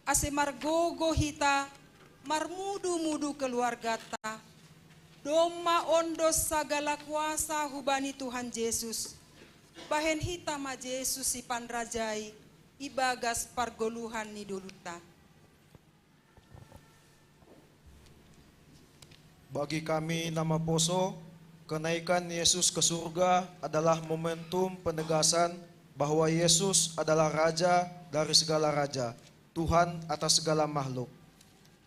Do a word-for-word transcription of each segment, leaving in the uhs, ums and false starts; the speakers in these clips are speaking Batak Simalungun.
ase margogo hita marmudu-mudu keluargata, domma ondos sagala kuasa hubani Tuhan Jesus, bahen hita ma Jesus sipanrajai ibagas pargoluhan ni dolunta. Bagi kami na maposo, kenaikan Yesus ke surga adalah momentum penegasan bahwa Yesus adalah Raja dari segala raja, Tuhan atas segala makhluk.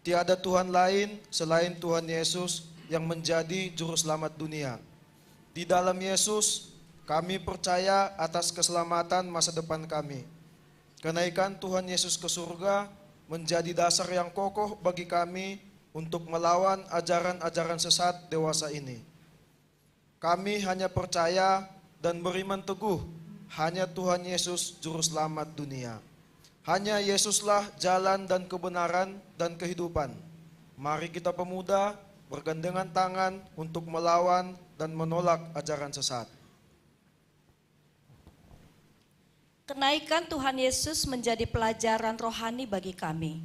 Tiada Tuhan lain selain Tuhan Yesus yang menjadi Juru Selamat dunia. Di dalam Yesus, kami percaya atas keselamatan masa depan kami. Kenaikan Tuhan Yesus ke surga menjadi dasar yang kokoh bagi kami untuk melawan ajaran-ajaran sesat dewasa ini. Kami hanya percaya dan beriman teguh hanya Tuhan Yesus, Juru Selamat dunia. Hanya Yesuslah jalan dan kebenaran dan kehidupan. Mari kita pemuda bergandengan tangan untuk melawan dan menolak ajaran sesat. Kenaikan Tuhan Yesus menjadi pelajaran rohani bagi kami.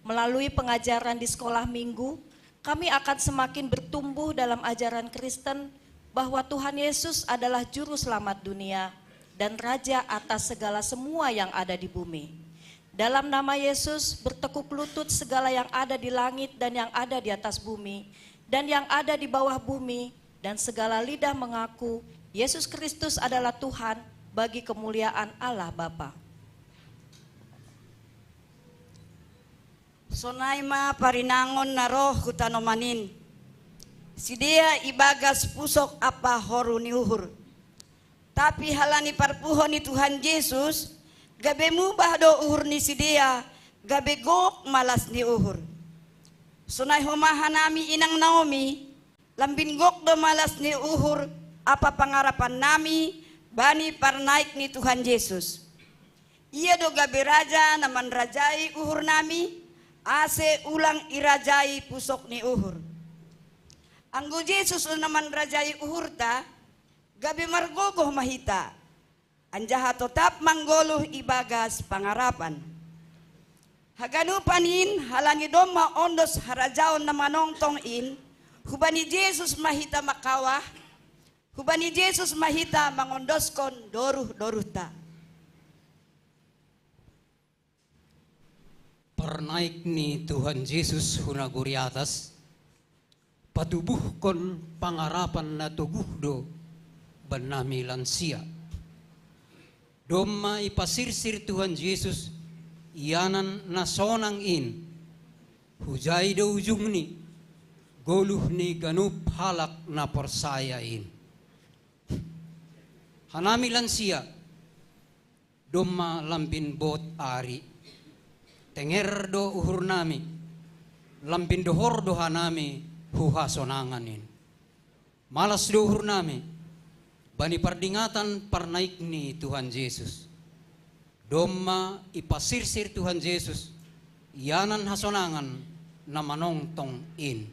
Melalui pengajaran di sekolah minggu, kami akan semakin bertumbuh dalam ajaran Kristen bahwa Tuhan Yesus adalah Juru Selamat dunia dan Raja atas segala semua yang ada di bumi. Dalam nama Yesus, bertekuk lutut segala yang ada di langit dan yang ada di atas bumi, dan yang ada di bawah bumi, dan segala lidah mengaku Yesus Kristus adalah Tuhan, bagi kemuliaan Allah Bapa. Sonai ma parinangon na roh hu tanoman in. Sidea ibagas pusok ampa horu ni uhur. Tapi halani parpuho ni Tuhan Jesus, gabe mubah do uhur ni sidea, gabe gok ma las ni uhur. Sonai homa hanami inang Naomi, lambin gok do ma las ni uhur ampa pangarapan nami bani parnaik ni Tuhan Jesus. Ia do gabe raja na manrajai uhur nami, ase ulang irajai pusok ni uhur. Anggo Jesus do na manrajai uhurta, gabe margogoh ma hita, anjaha totap manggoluh ibagas pangarapan. Haganupan in, halani domma ondos harajaon na manongtong in, hubani Jesus ma hita mangkawah, hubani Jesus ma hita mangondoskon doruh-doruhta. Parnaik ni Tuhan Jesus hu nagori atas, patubuhkon pangarapan na toguh do bannami lansia. Domma ipasirsir Tuhan Jesus ianan na sonang in, hujai do ujungni, goluh ni ganup halak na porsaya in. Hanami lansia, domma lambin bot ari, tenger do uhurnami, lambin dohor do hanami hu hasonangan in. Malas do uhurnami bani pardingatan parnaik ni Tuhan Jesus. Domma ipasirsir Tuhan Jesus ianan hasonangan na manongtong in.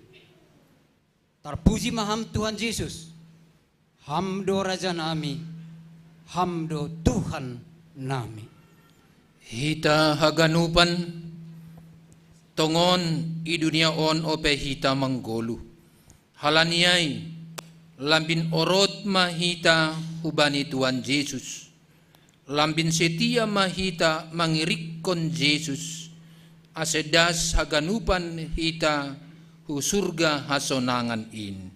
Tarpuji ma Ham Tuhan Jesus, Ham do Raja nami, Ham do Tuhan nami. Hita haganupan, tongon i dunia on ope hita manggoluh. Halani ai, lambin orot ma hita hubani Tuhan Jesus. Lambin setia ma hita mangirikkon Jesus, ase das haganupan hita hu surga hasonangan in.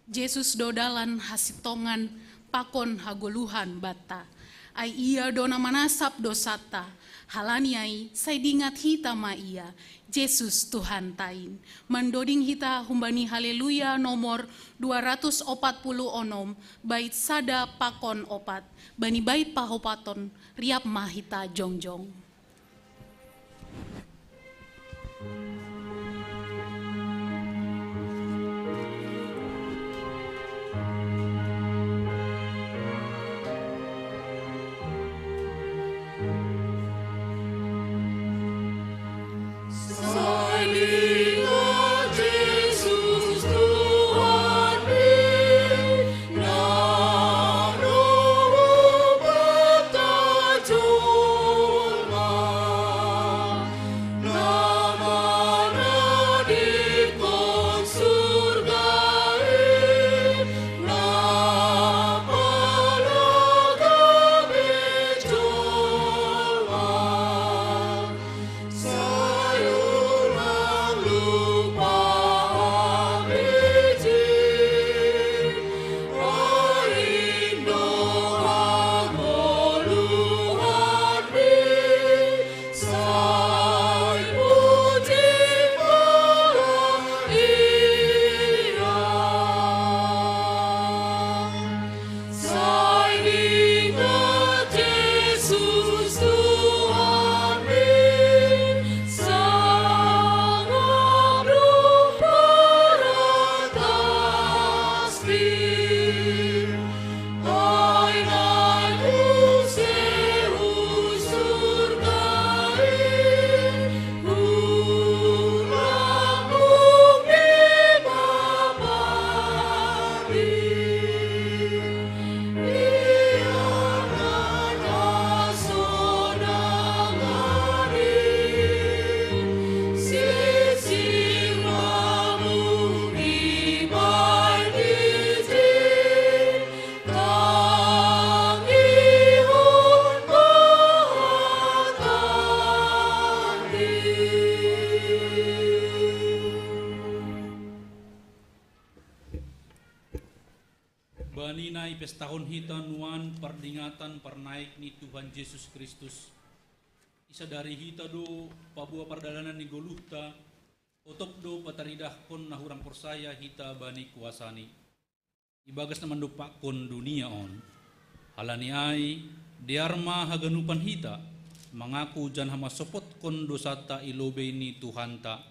Jesus do dalan, hasintongan, pakon hagoluhan banta. Ai Ia do na manasap dosanta. Halani ai, sai dingat hita ma Ia, Jesus Tuhanta in. Mandoding hita humbani Haleluya nomor dua ratus opat puluh onom, bait sada pakon opat. Bani bait pahopaton, riap ma hita jongjong. Nina ipestahon hita nuan pardingatan parnaik ni Tuhan Jesus Kristus. Isadari hita do paboa pardalanan ni goluhta, otop do pataridahkon na hurang porsaya hita bani kuasani. Ibagas na mandompakkon dunia on. Halani ai, dear ma haganupan hita, mangaku janah masopotkon dosanta i lobei ni Tuhanta,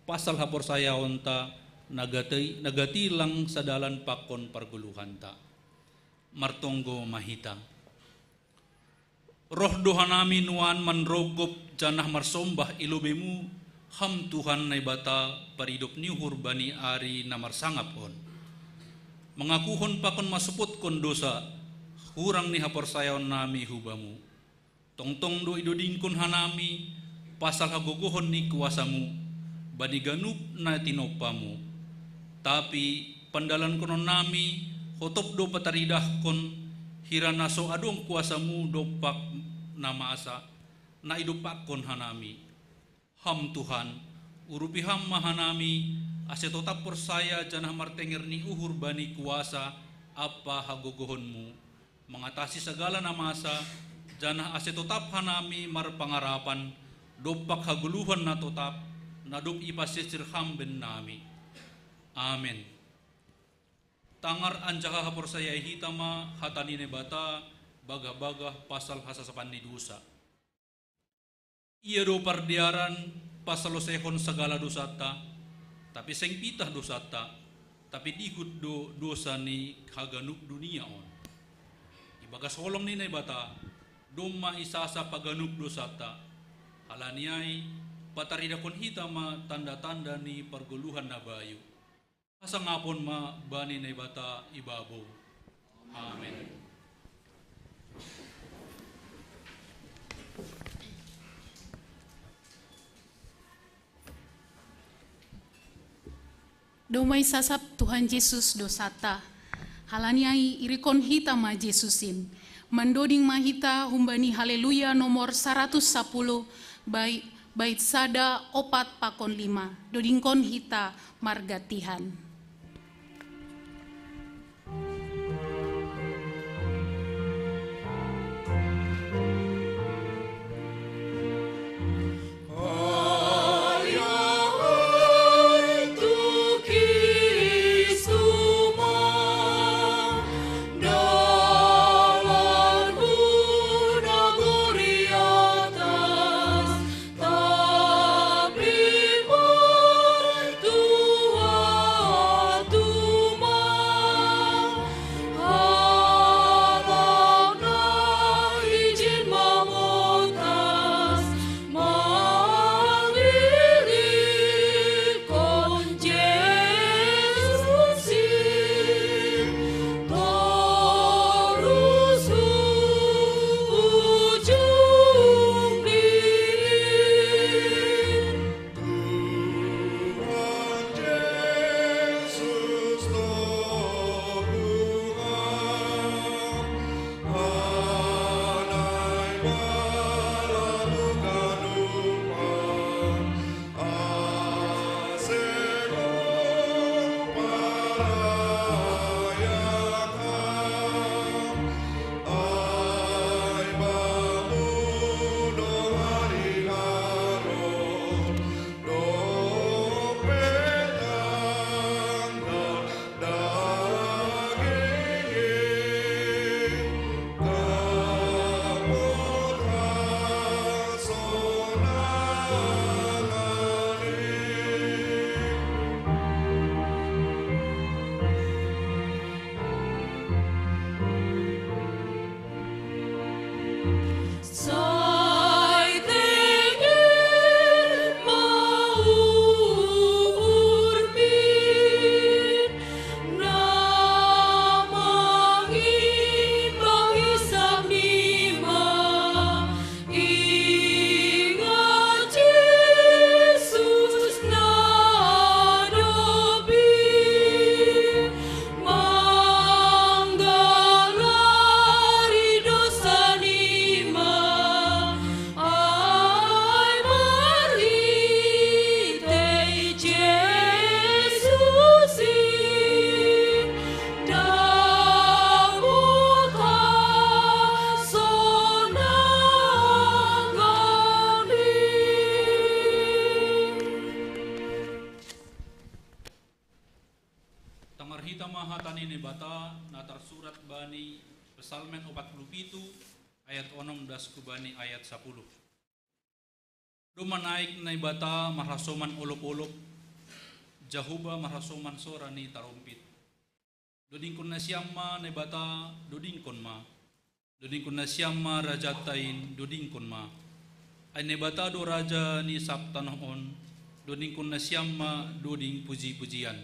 pasal haporsayaonta, na gati, na gati lang sadalan pakon pargoluhanta. Martonggo ma hita. Roh do hanami nuan manrogop janah marsombah i lobeimu, Ham Tuhan Naibata, paridop ni uhur bani ari na marsangap on. Mangakuhon pakon masopotkon dosa, hurang ni haporsayaonnami hu Bamu. Tongtong do idodingkon hanami pasal hagogohon ni kuasamu, bani ganup na tinompamu. Tapi pandalankononnami hotop do pataridahkon, hira na so adong kuasamu dompak na masa, na idompakkon hanami. Ham Tuhan, urupi Ham ma hanami, ase totap porsaya janah martenger ni uhur bani kuasa ampa hagogohonmu, mangatasi sagala na masa, janah ase totap hanami marpangarapan, dompak hagoluhan na totap, na dob ipasisir Ham bennami. Amen. Tangar anjaha haporsayai hita ma hata ni Naibata, bagah-bagah pasal hasasapan ni dosa. Ia do pardearan pasaloseihon sagala dosanta, tapi seng pitah dosanta, tapi dihut do dosa ni haganup dunia on. Ibagas holong ni Naibata, domma isasa paganup dosanta. Halani ai, pataridahkon hita ma tanda-tanda ni pargoluhan na bayu. Hasangapon ma bani Naibata i babou. Amen. Domma isasap Tuhan Jesus dosanta. Halani ai irikon hita ma Jesus in. Mandoding ma hita humbani Haleluya nomor saratus sapuluh, bai-, bait sada, opat pakon lima. Dodingkon hita margantian. na tarsurat bani Psalmen opat puluh pitu ayat onom das ku bani ayat sapuluh. Domma naik Naibata marhasoman olop-olop, Jahowa marhasoman sora ni tarompit. Dodingkon nasiam ma Naibata, dodingkon ma. Dodingkon nasiam ma rajanta in, dodingkon ma. Ai Naibata do raja ni sab tanoh on, dodingkon nasiam ma doding puji-pujian.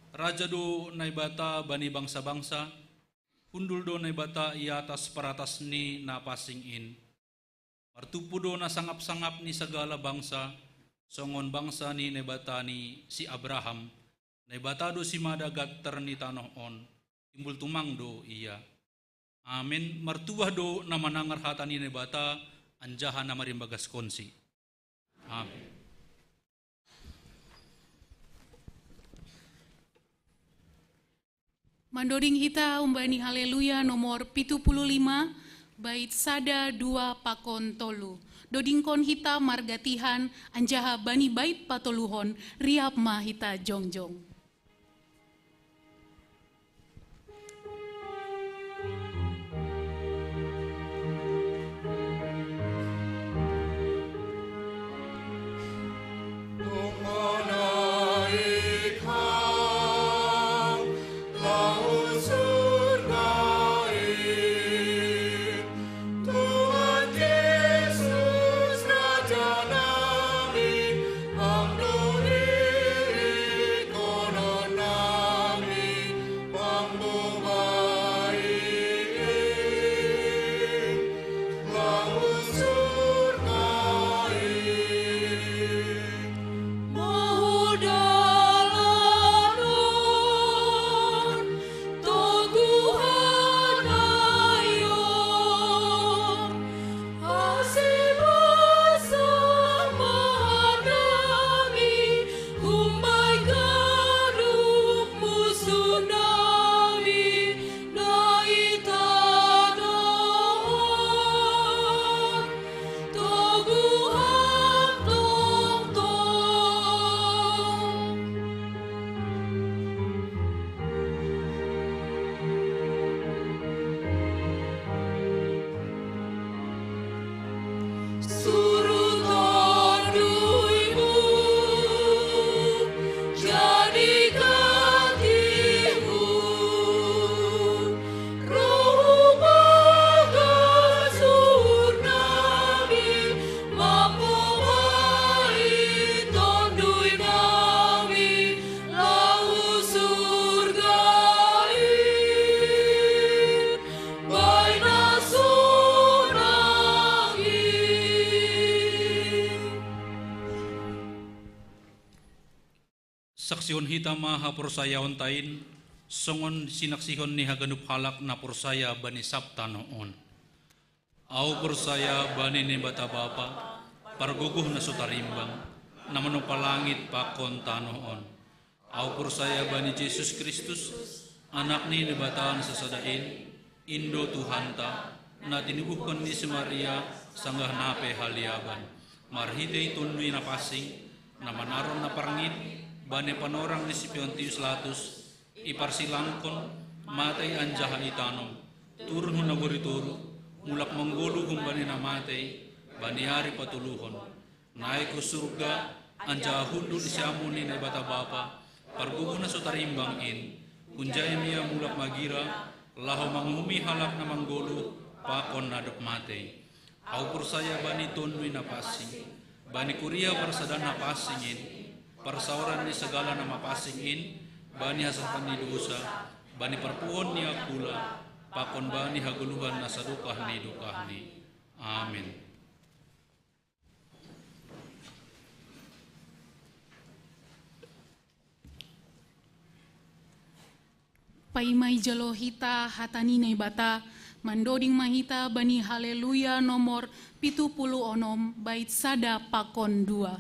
Raja do Naibata bani bangsa-bangsa, hundul do Naibata i atas paratas ni na pansing in. Martumpu do na sangap-sangap ni sagala bangsa, songon bangsa ni Naibata ni si Abraham. Naibata do simada gantar ni tanoh on, timbul tumang do ia. Amen. Martuah do na manangar hata ni Naibata, anjaha na marimbagaskonsi. Amen. Mandoding hita umbani Haleluya nomor pitu puluh lima, bait sada, dua, pakon tolu. Dodingkon hita margatihan, anjaha bani bait patoluhon, riap ma hita jongjong. Saksihon hita ma haporsayaonta in, songon sinaksihon ni haganup halak na porsaya bani sab tanoh on. Ahu porsaya bani Naibata Bapa, pargogoh na so tarimbang, na manompa langit pakon tanoh on. Ahu porsaya bani Jesus Kristus, Anak ni Naibata na sasada in, in do Tuhanta, na tinubuhkon ni si Maria sanggah na pe haliaban, marhitei Tonduy Napansing, na manaron na parngit bani panorang ni si Pontius Latus, iparsilangkon, matei anjaha itanom, turun hu nagori toruh, mulak manggoluh humbani na matei bani ari patoluhon. Naik hu surga, anjaha hundul di siamun ni Naibata Bapa, pargogoh na so tarimbang in, hunjai ma ia mulak magira, laho manguhumi halak na manggoluh pakon na dob matei. Ahu porsaya bani Tonduy Napansing, bani kuria parsadaan na pansing in, parsaoran ni sagala na mapansing in, bani hasahaton ni dosa, bani parpuhoon ni angkula, pakon bani hagoluhan na sadokah ni dokahni. Amen. Paima ijalo hita hata ni Naibata, mandoding ma hita bani Haleluya nomor pitu puluh onom, bait sada pakon dua.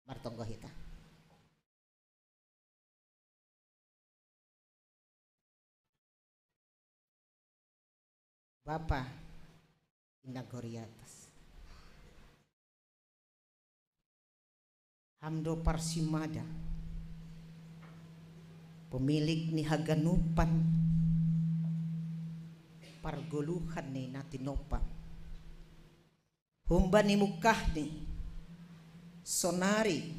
Martonggo hita. Bapa, inag horiatas. Ham do parsimada, pemilik ni haganupan pargoluhan ni na tinopam. Humbani mungkahni, sonari,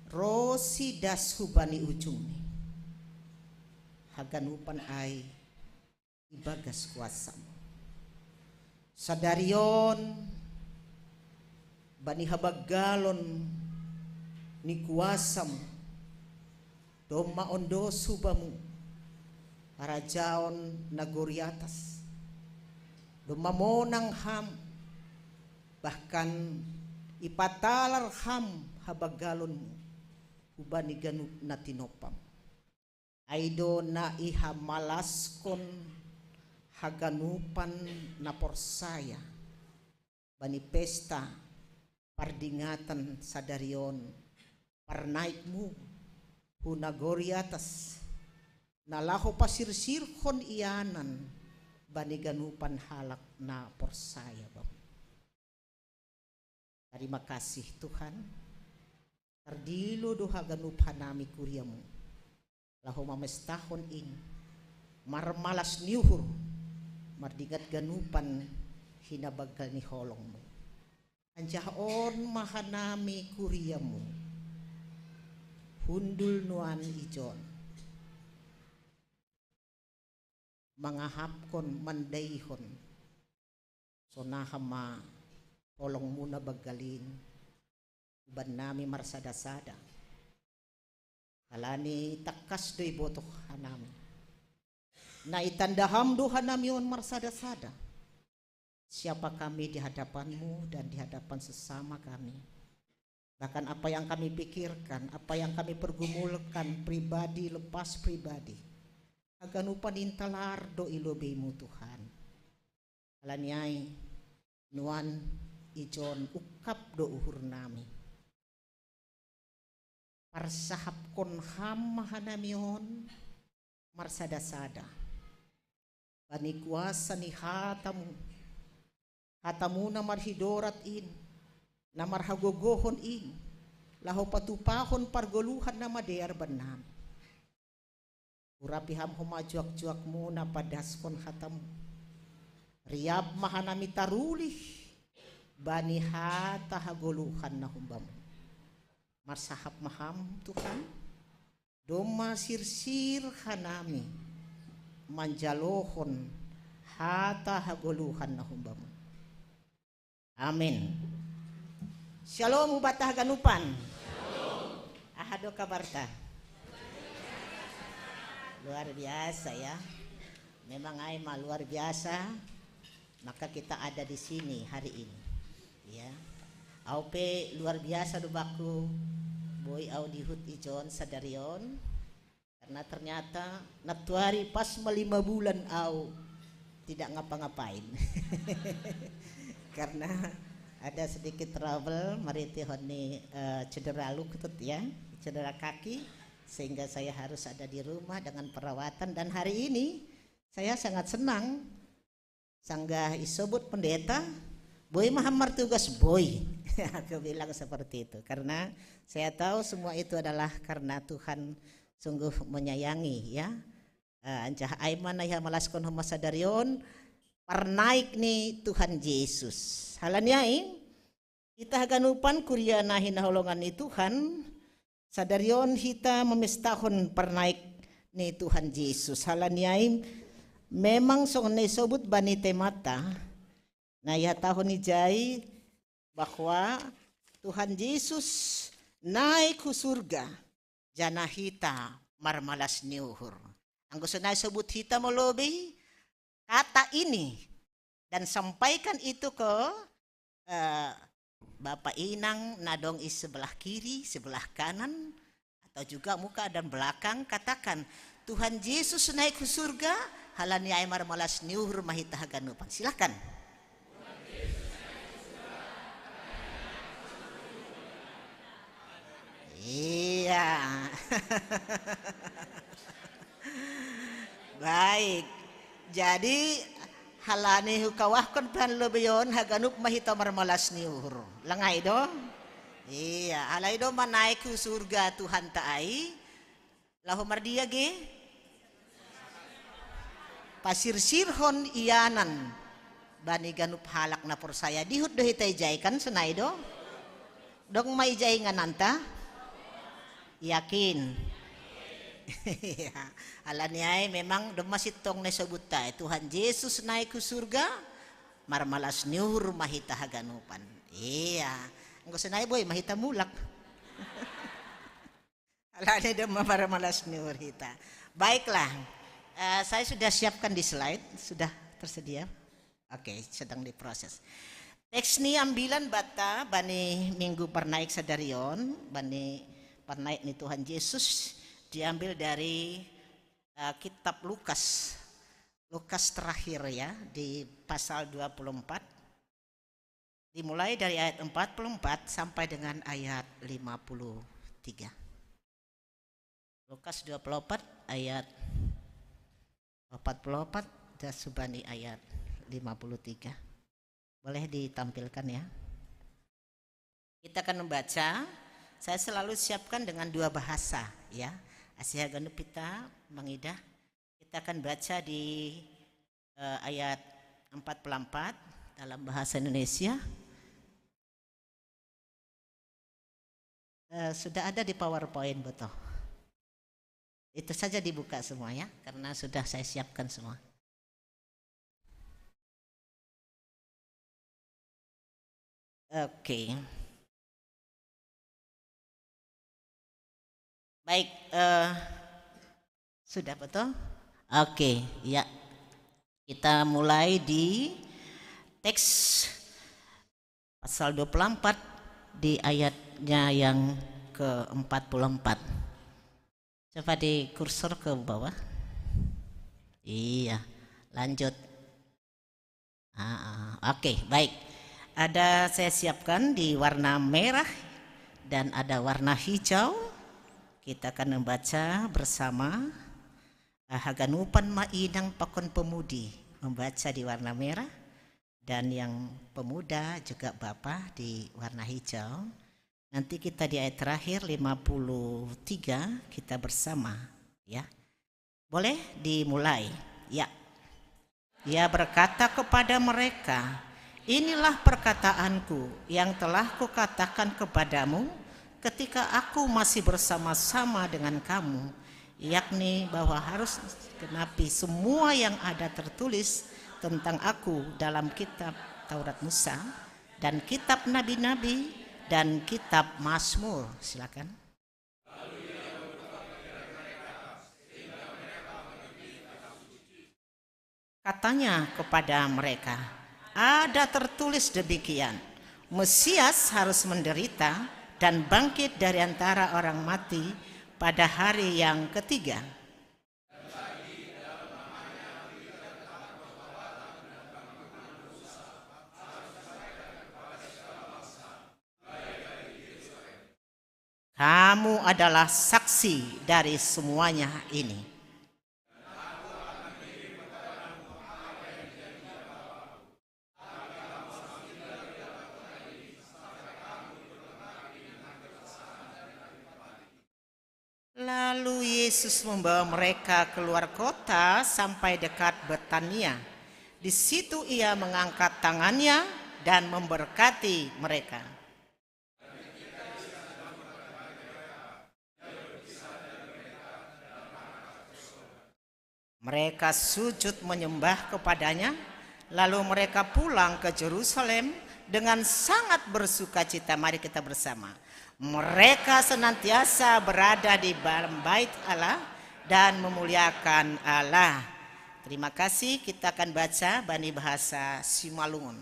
ro si das humbani ujungni. Haganupan ai ibagas kuasam. Sadari on bani habanggalon ni kuasam, domma ondo subamu, harajaon nagori atas, domma monang ham, bahkan ipatalar ham habanggalonmu hubani ganup na tinopam. Ai do na ihamalaskon haganupan na porsaya bani pesta pardingatan sadari on, parnaikmu hu nagori atas, na laho pasirsirhon ianan bani ganupan halak na porsaya bam. Tarima kasih Tuhan, tardilo do haganup hanami kuriamu laho mamestahon in, marmalas ni uhur, mardingat ganupan hinabanggal ni holongmu. Anjaha on ma hanami kuriamu, hundul nuan ijon, mangahapkon mandaihon, sonaha ma holongmuna banggalin, bannami marsada-sada. Halani tangkas do ibotoh hanami, na itanda ham do hanami on marsada-sada. Siapa kami di hadapanmu dan di hadapan sesama kami. Bahkan apa yang kami pikirkan, apa yang kami pergumulkan pribadi lepas pribadi, haganupan intalar do i lobeimu Tuhan. Halani ai nuan ijon ungkap do uhurnami. Parsahapkon ham ma hanami on marsada-sada bani kuasa ni hatamu, hatamu na marhidorat in, na marhagogohon in, laho patupahon pargoluhan na madear bannami. Urapi ham homa juak-juakmu na padaskon hatamu. Riap ma hanami tarulih bani hata hagoluhan na humbamu. Marsahap ma ham Tuhan, domma sirsir hanami manjalohon hata hagoluhan na humbamu. Amin. Shalom, Hubata haganupan. Aha do kabarta? Luar biasa ya. Memang ai ma luar biasa. Maka kita ada di sini hari ini. Ya. Au pe luar biasa do bangku, boi au dihut ijon sadarion. Karena ternyata nantuari pas ma lima bulan au tidak ngapa-ngapain. Karena ada sedikit trouble, marhitehon ni, eh, cedera lutut ya, cedera kaki, sehingga saya harus ada di rumah dengan perawatan. Dan hari ini saya sangat senang, sanggah isobut pendeta, boi ma ham martugas, boi. Aku bilang seperti itu karena saya tahu semua itu adalah karena Tuhan sungguh menyayangi ya. Eh, anjaha ai ma na ihamalaskon homa sadarion, parnaik ni Tuhan Jesus. Halani ai, hita haganupan kuria na hinaholongan ni Tuhan, sadarion hita mamestahon parnaik ni Tuhan Jesus. Halani ai memang songon na isobut bani temata, na ihatahon ijai bahwa Tuhan Jesus naik hu surga, janah hita marmalas ni uhur. Anggo sonai sobut hita molo be, kata ini dan sampaikan itu ke, eh, Bapak Inang na dong i sebelah kiri, sebelah kanan, atau juga muka dan belakang, katakan, "Tuhan Yesus naik ke surga, halani ai marmalas ni uhur ma hita haganupan." Silakan. Iya. Baik. Jadi, halani hukawahkon panlobeion, haganup ma hita marmalas ni uhur. Langa i do? Iya, alai domma naik hu surga Tuhanta ai, laho mardia ge? Pasirsirhon ianan bani ganup halak na porsaya. Dihut do hita ijai, kan sonai do? Dong ma ijai ingananta? Yakin? Iya. Alani ai memang domma sintong na isobutta, Tuhan Jesus naik hu surga, marmalas ni uhur ma hita haganupan. Iya. Anggo sonai boi ma hita mulak. Alani domma marmalas ni uhur hita. Baiklah. Eh, saya sudah siapkan di slide, sudah tersedia. Oke, sedang diproses. Teks ni ambilan banta bani minggu parnaik sadarion, bani parnaik ni Tuhan Jesus, diambil dari, eh, kitab Lukas. Lukas terakhir ya, di pasal dua puluh empat. Dimulai dari ayat empat puluh empat sampai dengan ayat lima puluh tiga. Lukas dua puluh empat ayat empat puluh empat, dan subani ayat lima puluh tiga. Boleh ditampilkan ya. Kita akan membaca. Saya selalu siapkan dengan dua bahasa ya. Asa haganup hita mangidah. Kita akan baca di, eh, ayat empat puluh empat dalam bahasa Indonesia. Eh, sudah ada di PowerPoint, betul. Itu saja dibuka semua ya, karena sudah saya siapkan semua. Oke. Baik, eh, sudah betul? Oke, ya. Kita mulai di teks pasal dua puluh empat di ayatnya yang keempat puluh empat. Coba di kursor ke bawah. Iya, lanjut. Ah, ah. Oke, baik. Ada saya siapkan di warna merah dan ada warna hijau. Kita akan membaca bersama. Ah, haganupan ma inang pakon pemudi membaca di warna merah, dan yang pemuda juga Bapak di warna hijau. Nanti kita di ayat terakhir lima puluh tiga kita bersama, ya. Boleh dimulai? Ya. Ia berkata kepada mereka, "Inilah perkataanku yang telah kukatakan kepadamu ketika aku masih bersama-sama dengan kamu, yakni bahwa harus genapi semua yang ada tertulis tentang aku dalam kitab Taurat Musa dan kitab nabi-nabi dan kitab Mazmur." Silakan. Katanya kepada mereka, "Ada tertulis demikian, Mesias harus menderita dan bangkit dari antara orang mati pada hari yang ketiga." Kamu adalah saksi dari semuanya ini. Lalu Yesus membawa mereka keluar kota sampai dekat Betania. Di situ ia mengangkat tangannya dan memberkati mereka. Mereka sujud menyembah kepadanya, lalu mereka pulang ke Jerusalem dengan sangat bersukacita. Mari kita bersama. Mereka senantiasa berada di dalam bait Allah dan memuliakan Allah. Terima kasih, kita akan baca bani bahasa Simalungun.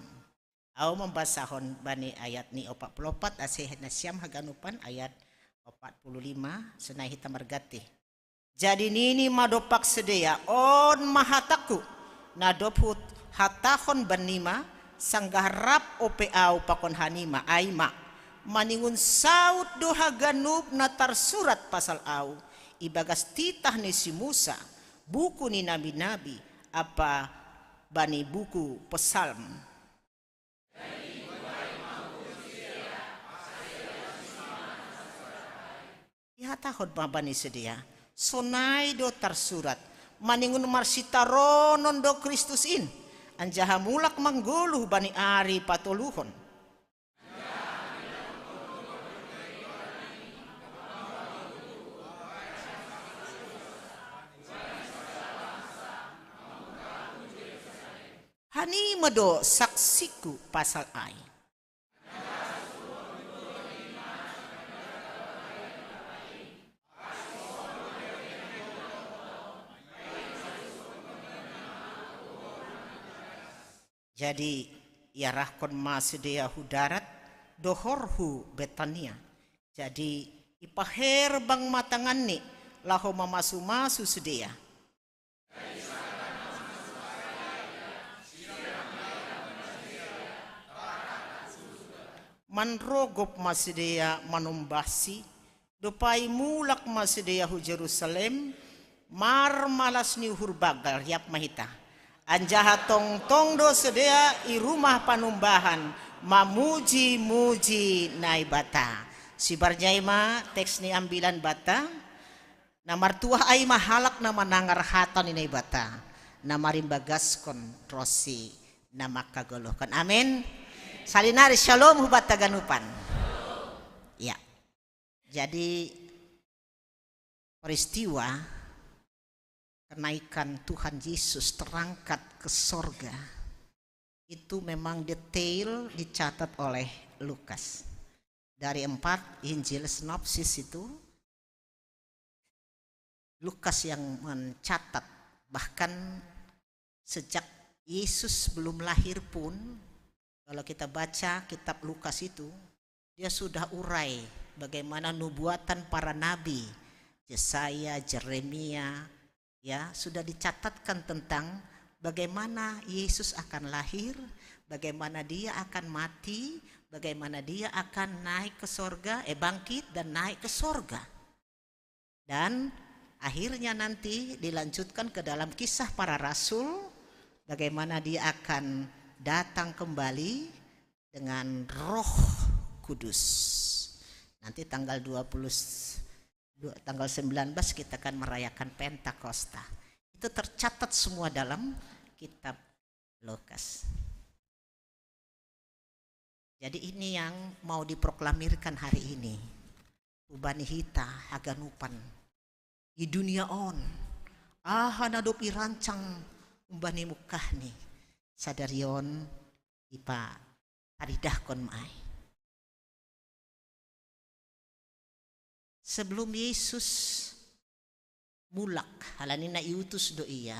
Au mambasahon bani ayat ni opat puluh opat, asih na siam haganupan ayat opat puluh lima, sonai hita margati. Jadi nini ma dompak sidea, "On ma hatangku, na dob huhatahon bannima, sanggah rap ope au pakon hanima, ai ma, maningon saut do haganup na tarsurat pasal au, ibagas titah ni si Musa, buku ni nabi-nabi, ampa bani buku Psalm." Ihatahon ma bani sidea, "Sonai do tarsurat, maningon marsitaronon do Kristus in, anjaha mulak manggoluh bani ari patoluhon." Hanima do saksiku pasal ai. Jadi iarahkon ma sidea hu darat, dohor hu Betania. Jadi ipaherbang ma tanganni laho mamasu-masu sidea. Manrogop ma sidea manombahsi, dob ai mulak ma sidea hu Jerusalem, marmalas ni uhur banggal, riap ma hita. Anjaha tongtong do sidea i rumah panumbahan mamuji-muji Naibata. Sibarjai ma teks ni ambilan banta. Na martuah ai ma halak na manangar hata ni Naibata, na marimbagaskon ronsi na mangkagoluhkon. Amin. Salinari syalom hu banta ganupan. Ya. Jadi peristiwa kenaikan Tuhan Yesus terangkat ke sorga itu memang detail dicatat oleh Lukas. Dari empat Injil sinopsis itu, Lukas yang mencatat. Bahkan sejak Yesus belum lahir pun, kalau kita baca kitab Lukas itu, dia sudah urai bagaimana nubuatan para nabi, Yesaya, Jeremia, ya, sudah dicatatkan tentang bagaimana Yesus akan lahir, bagaimana dia akan mati, bagaimana dia akan naik ke sorga, eh, bangkit dan naik ke sorga. Dan akhirnya nanti dilanjutkan ke dalam Kisah Para Rasul, bagaimana dia akan datang kembali dengan Roh Kudus. Nanti tanggal dua puluh Tanggal sembilan belas kita akan merayakan Pentakosta. Itu tercatat semua dalam kitab Lukas. Jadi ini yang mau diproklamirkan hari ini. Hubani hita haganupan di dunia on, aha na dob irancang umbani mungkahni, sadari on ipataridahkon ma ai. Sebelum Yesus mulak, halani na iutus do ia,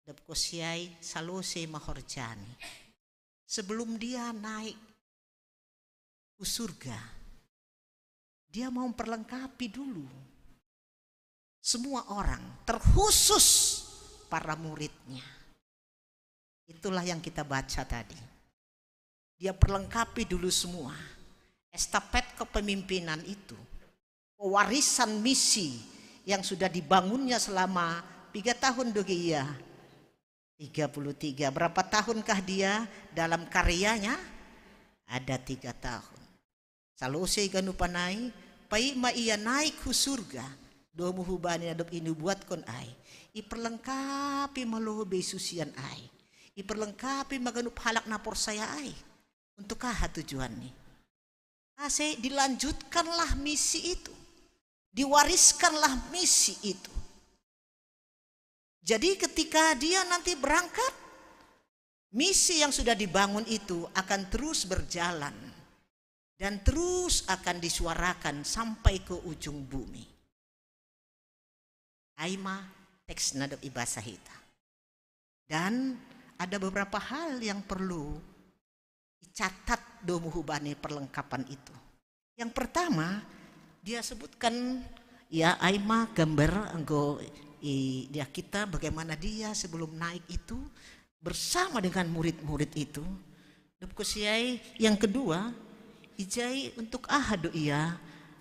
dob kosiai salose ma horjani. Sebelum dia naik ke surga, dia mau memperlengkapi dulu semua orang, terkhusus para muridnya. Itulah yang kita baca tadi. Dia perlengkapi dulu semua estafet kepemimpinan itu, pewarisan misi yang sudah dibangunnya selama tiga tahun doge ia. Tiga puluh tiga. Berapa tahunkah dia dalam karyanya? Ada tiga tahun. Salose ganupan ai, paima ia naik hu surga, domu hubani na dob inubuatkon ai, iperlengkapi ma lobei susian ai, iperlengkapi ma ganup halak na porsaya ai. Untuk aha tujuanni? Ase dilanjutkanlah misi itu, diwariskanlah misi itu. Jadi ketika dia nanti berangkat, misi yang sudah dibangun itu akan terus berjalan dan terus akan disuarakan sampai ke ujung bumi. Ai ma teks na dob ibasa hita. Dan ada beberapa hal yang perlu dicatat domu hubani perlengkapan itu. Yang pertama, dia sebutkan, ya, ai ma gambar anggo i, dia kita bagaimana dia sebelum naik itu bersama dengan murid-murid itu. Dob kosiai, yang kedua, ijai untuk aha do ia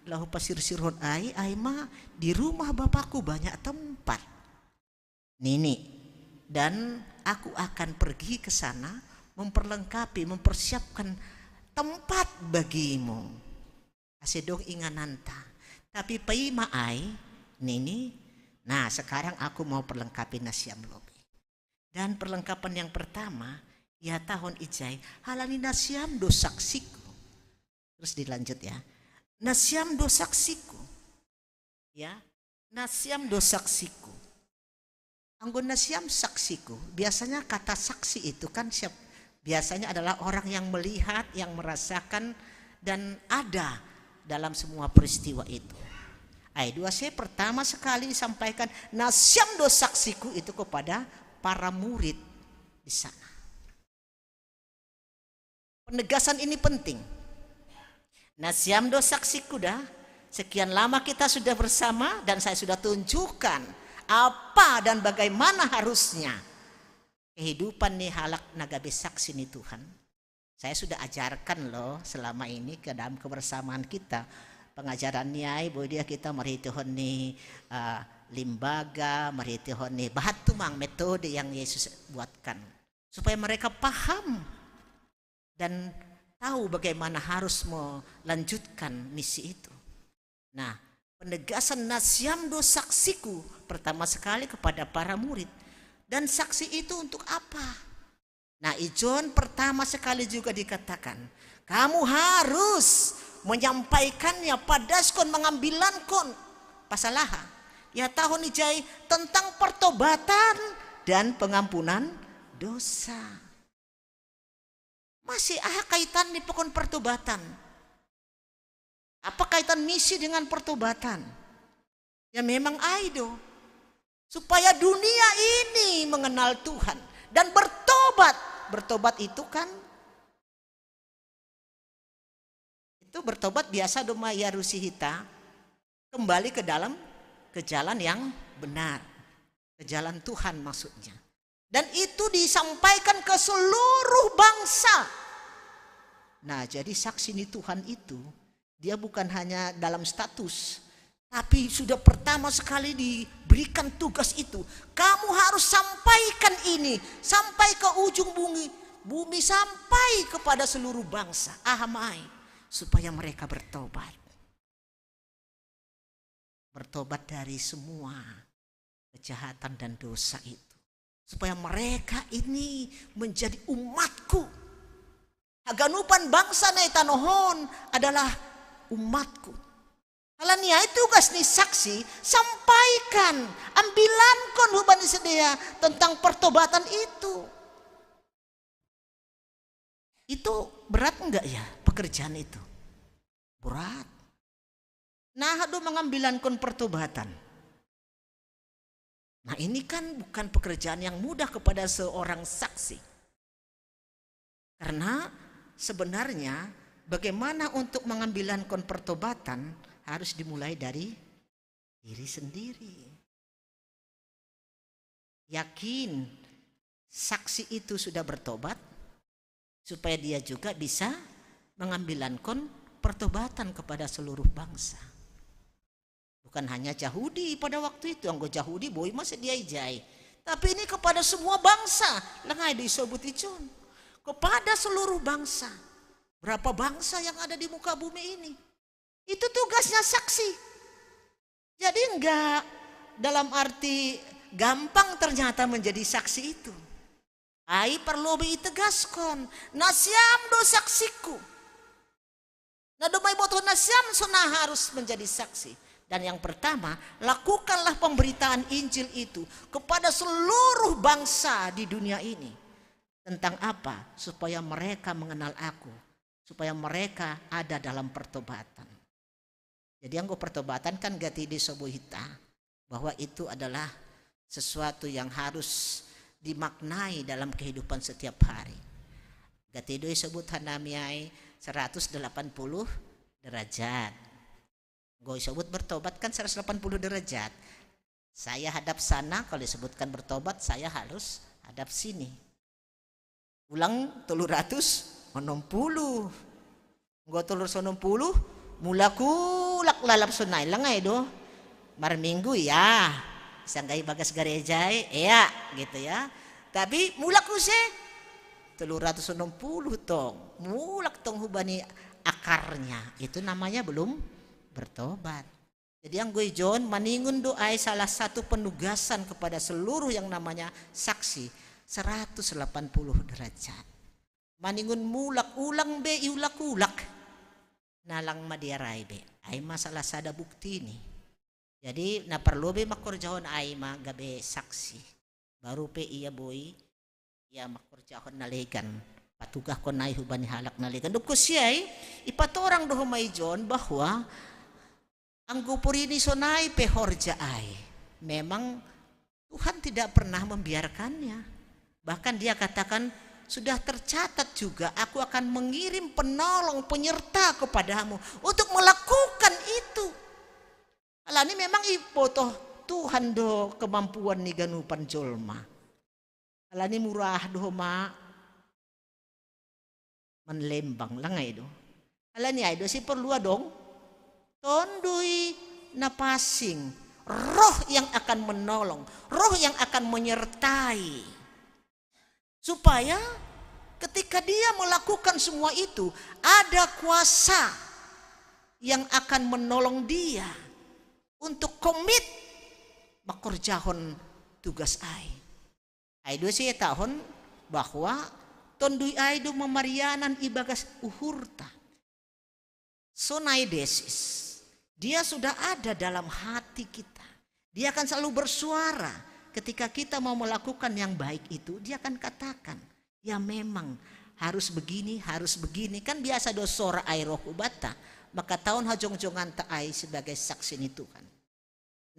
laho pasirsirhon ai, ai ma di rumah Bapakku banyak tempat. Nini, dan aku akan pergi ke sana memperlengkapi, mempersiapkan tempat bagimu. Ase dong ingananta. Tapi paima ai, nini, nah, sekarang aku mau perlengkapi nasiam lobei. Dan perlengkapan yang pertama, ihatahon ijai, halani nasiam do saksiku. Terus dilanjut ya. Nasiam do saksiku. Ya, nasiam do saksiku. Anggo nasiam saksiku, biasanya kata saksi itu kan siap, biasanya adalah orang yang melihat, yang merasakan, dan ada dalam semua peristiwa itu. Ayat dua C pertama sekali disampaikan, nasiam do saksiku itu kepada para murid di sana. Penegasan ini penting. Nasiam do saksiku da, sekian lama kita sudah bersama dan saya sudah tunjukkan apa dan bagaimana harusnya kehidupan ni halak na gabe saksi ni Tuhan. Saya sudah ajarkan loh selama ini ke dalam kebersamaan kita. Pengajaran ni ai, bahwa dia kita marhitehon ni, eh, limbaga, marhitehon ni bahat tumang metode yang Yesus buatkan. Supaya mereka paham dan tahu bagaimana harus melanjutkan misi itu. Nah, penegasan nasiam do saksiku pertama sekali kepada para murid. Dan saksi itu untuk apa? Nah, ijon pertama sekali juga dikatakan, kamu harus menyampaikannya, padaskon, mangambilankon. Pasal aha? Ihatahon ijai tentang pertobatan dan pengampunan dosa. Masih aha kaitan ni pakon pertobatan? Apa kaitan misi dengan pertobatan? Ya memang ai do. Supaya dunia ini mengenal Tuhan dan bertobat. Bertobat itu kan, itu bertobat biasa do ma iarusi hita kembali ke dalam, ke jalan yang benar, ke jalan Tuhan maksudnya. Dan itu disampaikan ke seluruh bangsa. Nah, jadi saksi ni Tuhan itu, dia bukan hanya dalam status, tapi sudah pertama sekali diberikan tugas itu. Kamu harus sampaikan ini sampai ke ujung bumi, bumi sampai kepada seluruh bangsa. Aha ma ai, supaya mereka bertobat. bertobat dari semua kejahatan dan dosa itu, supaya mereka ini menjadi umatku. Haganupan bangsa na i tanohon adalah umatku. Halani ai tugas ni saksi, sampaikan, ambilankon hubani sidea tentang pertobatan itu. Itu berat enggak ya pekerjaan itu? Berat. Nah, aduh, mengambilankon pertobatan. Nah, ini kan bukan pekerjaan yang mudah kepada seorang saksi. Karena sebenarnya bagaimana untuk mengambilankon pertobatan harus dimulai dari diri sendiri. Yakin saksi itu sudah bertobat, supaya dia juga bisa mengambilankon pertobatan kepada seluruh bangsa. Bukan hanya Yahudi pada waktu itu, anggo Yahudi boi ma sedia ijai. Tapi ini kepada semua bangsa, lengai disebut i John. Kepada seluruh bangsa. Berapa bangsa yang ada di muka bumi ini? Itu tugasnya saksi. Jadi enggak dalam arti gampang ternyata menjadi saksi itu. Ai perlu be itegaskon, nasiam do saksiku. Na domma ibotoh nasiam, so na harus menjadi saksi. Dan yang pertama, lakukanlah pemberitaan Injil itu kepada seluruh bangsa di dunia ini. Tentang apa? Supaya mereka mengenal aku, supaya mereka ada dalam pertobatan. Jadi anggo pertobatan kan gati do isobu hita bahwa itu adalah sesuatu yang harus dimaknai dalam kehidupan setiap hari. Gati do isobut hanami ai seratus delapan puluh derajat. Anggo isobut bertobat kan seratus delapan puluh derajat. Saya hadap sana, kalau disebutkan bertobat, saya harus hadap sini. Ulang tolu ratus onom puluh. Anggo tolu ratus onom puluh, mulak-ulak lalap sonai, lengai do. Marminggu ya, sanggai bagas gareja, ya, gitu ya. Tapi mulak use tolu ratus onom puluh tong, mulak tong hubani akarnya. Itu namanya belum bertobat. Jadi anggo i John maningon do ai salah satu penugasan kepada seluruh yang namanya saksi, seratus delapan puluh derajat. Maningon mulak, ulang be iulak-ulak. Na lang ma diarai be. Ai ma salah sada bukti ni. Jadi na perlu be mangkorjahon ai ma gabe saksi. Baru pe ia boi ia mangkorjahon na legan, patugahkon ai hubani halak na legan. Dob konsi ai, ipatorang do homa i John bahwa anggo porini sonai pe horja ai, memang Tuhan tidak pernah membiarkannya. Bahkan dia katakan, sudah tercatat juga, aku akan mengirim penolong, penyerta kepadamu untuk melakukan itu. Alani memang ibotoh Tuhan do kemampuan ni ganupan jolma. Alani murah do homa manlembang, lengai do. Alani ai do si perlu adong Tonduy na Pansing, Roh yang akan menolong, Roh yang akan menyertai. Supaya ketika dia melakukan semua itu, ada kuasa yang akan menolong dia untuk komit mangkorjahon tugas ai. Ai do sietahon bahwa Tonduy ai do mamarianan ibagas uhurta. Sonai desis. Dia sudah ada dalam hati kita. Dia akan selalu bersuara. Ketika kita mau melakukan yang baik itu, dia akan katakan, ya memang harus begini, harus begini. Kan biasa do sora ai roh hubata, maka taon hajongjonganta ai sebagai saksi ni Tuhan.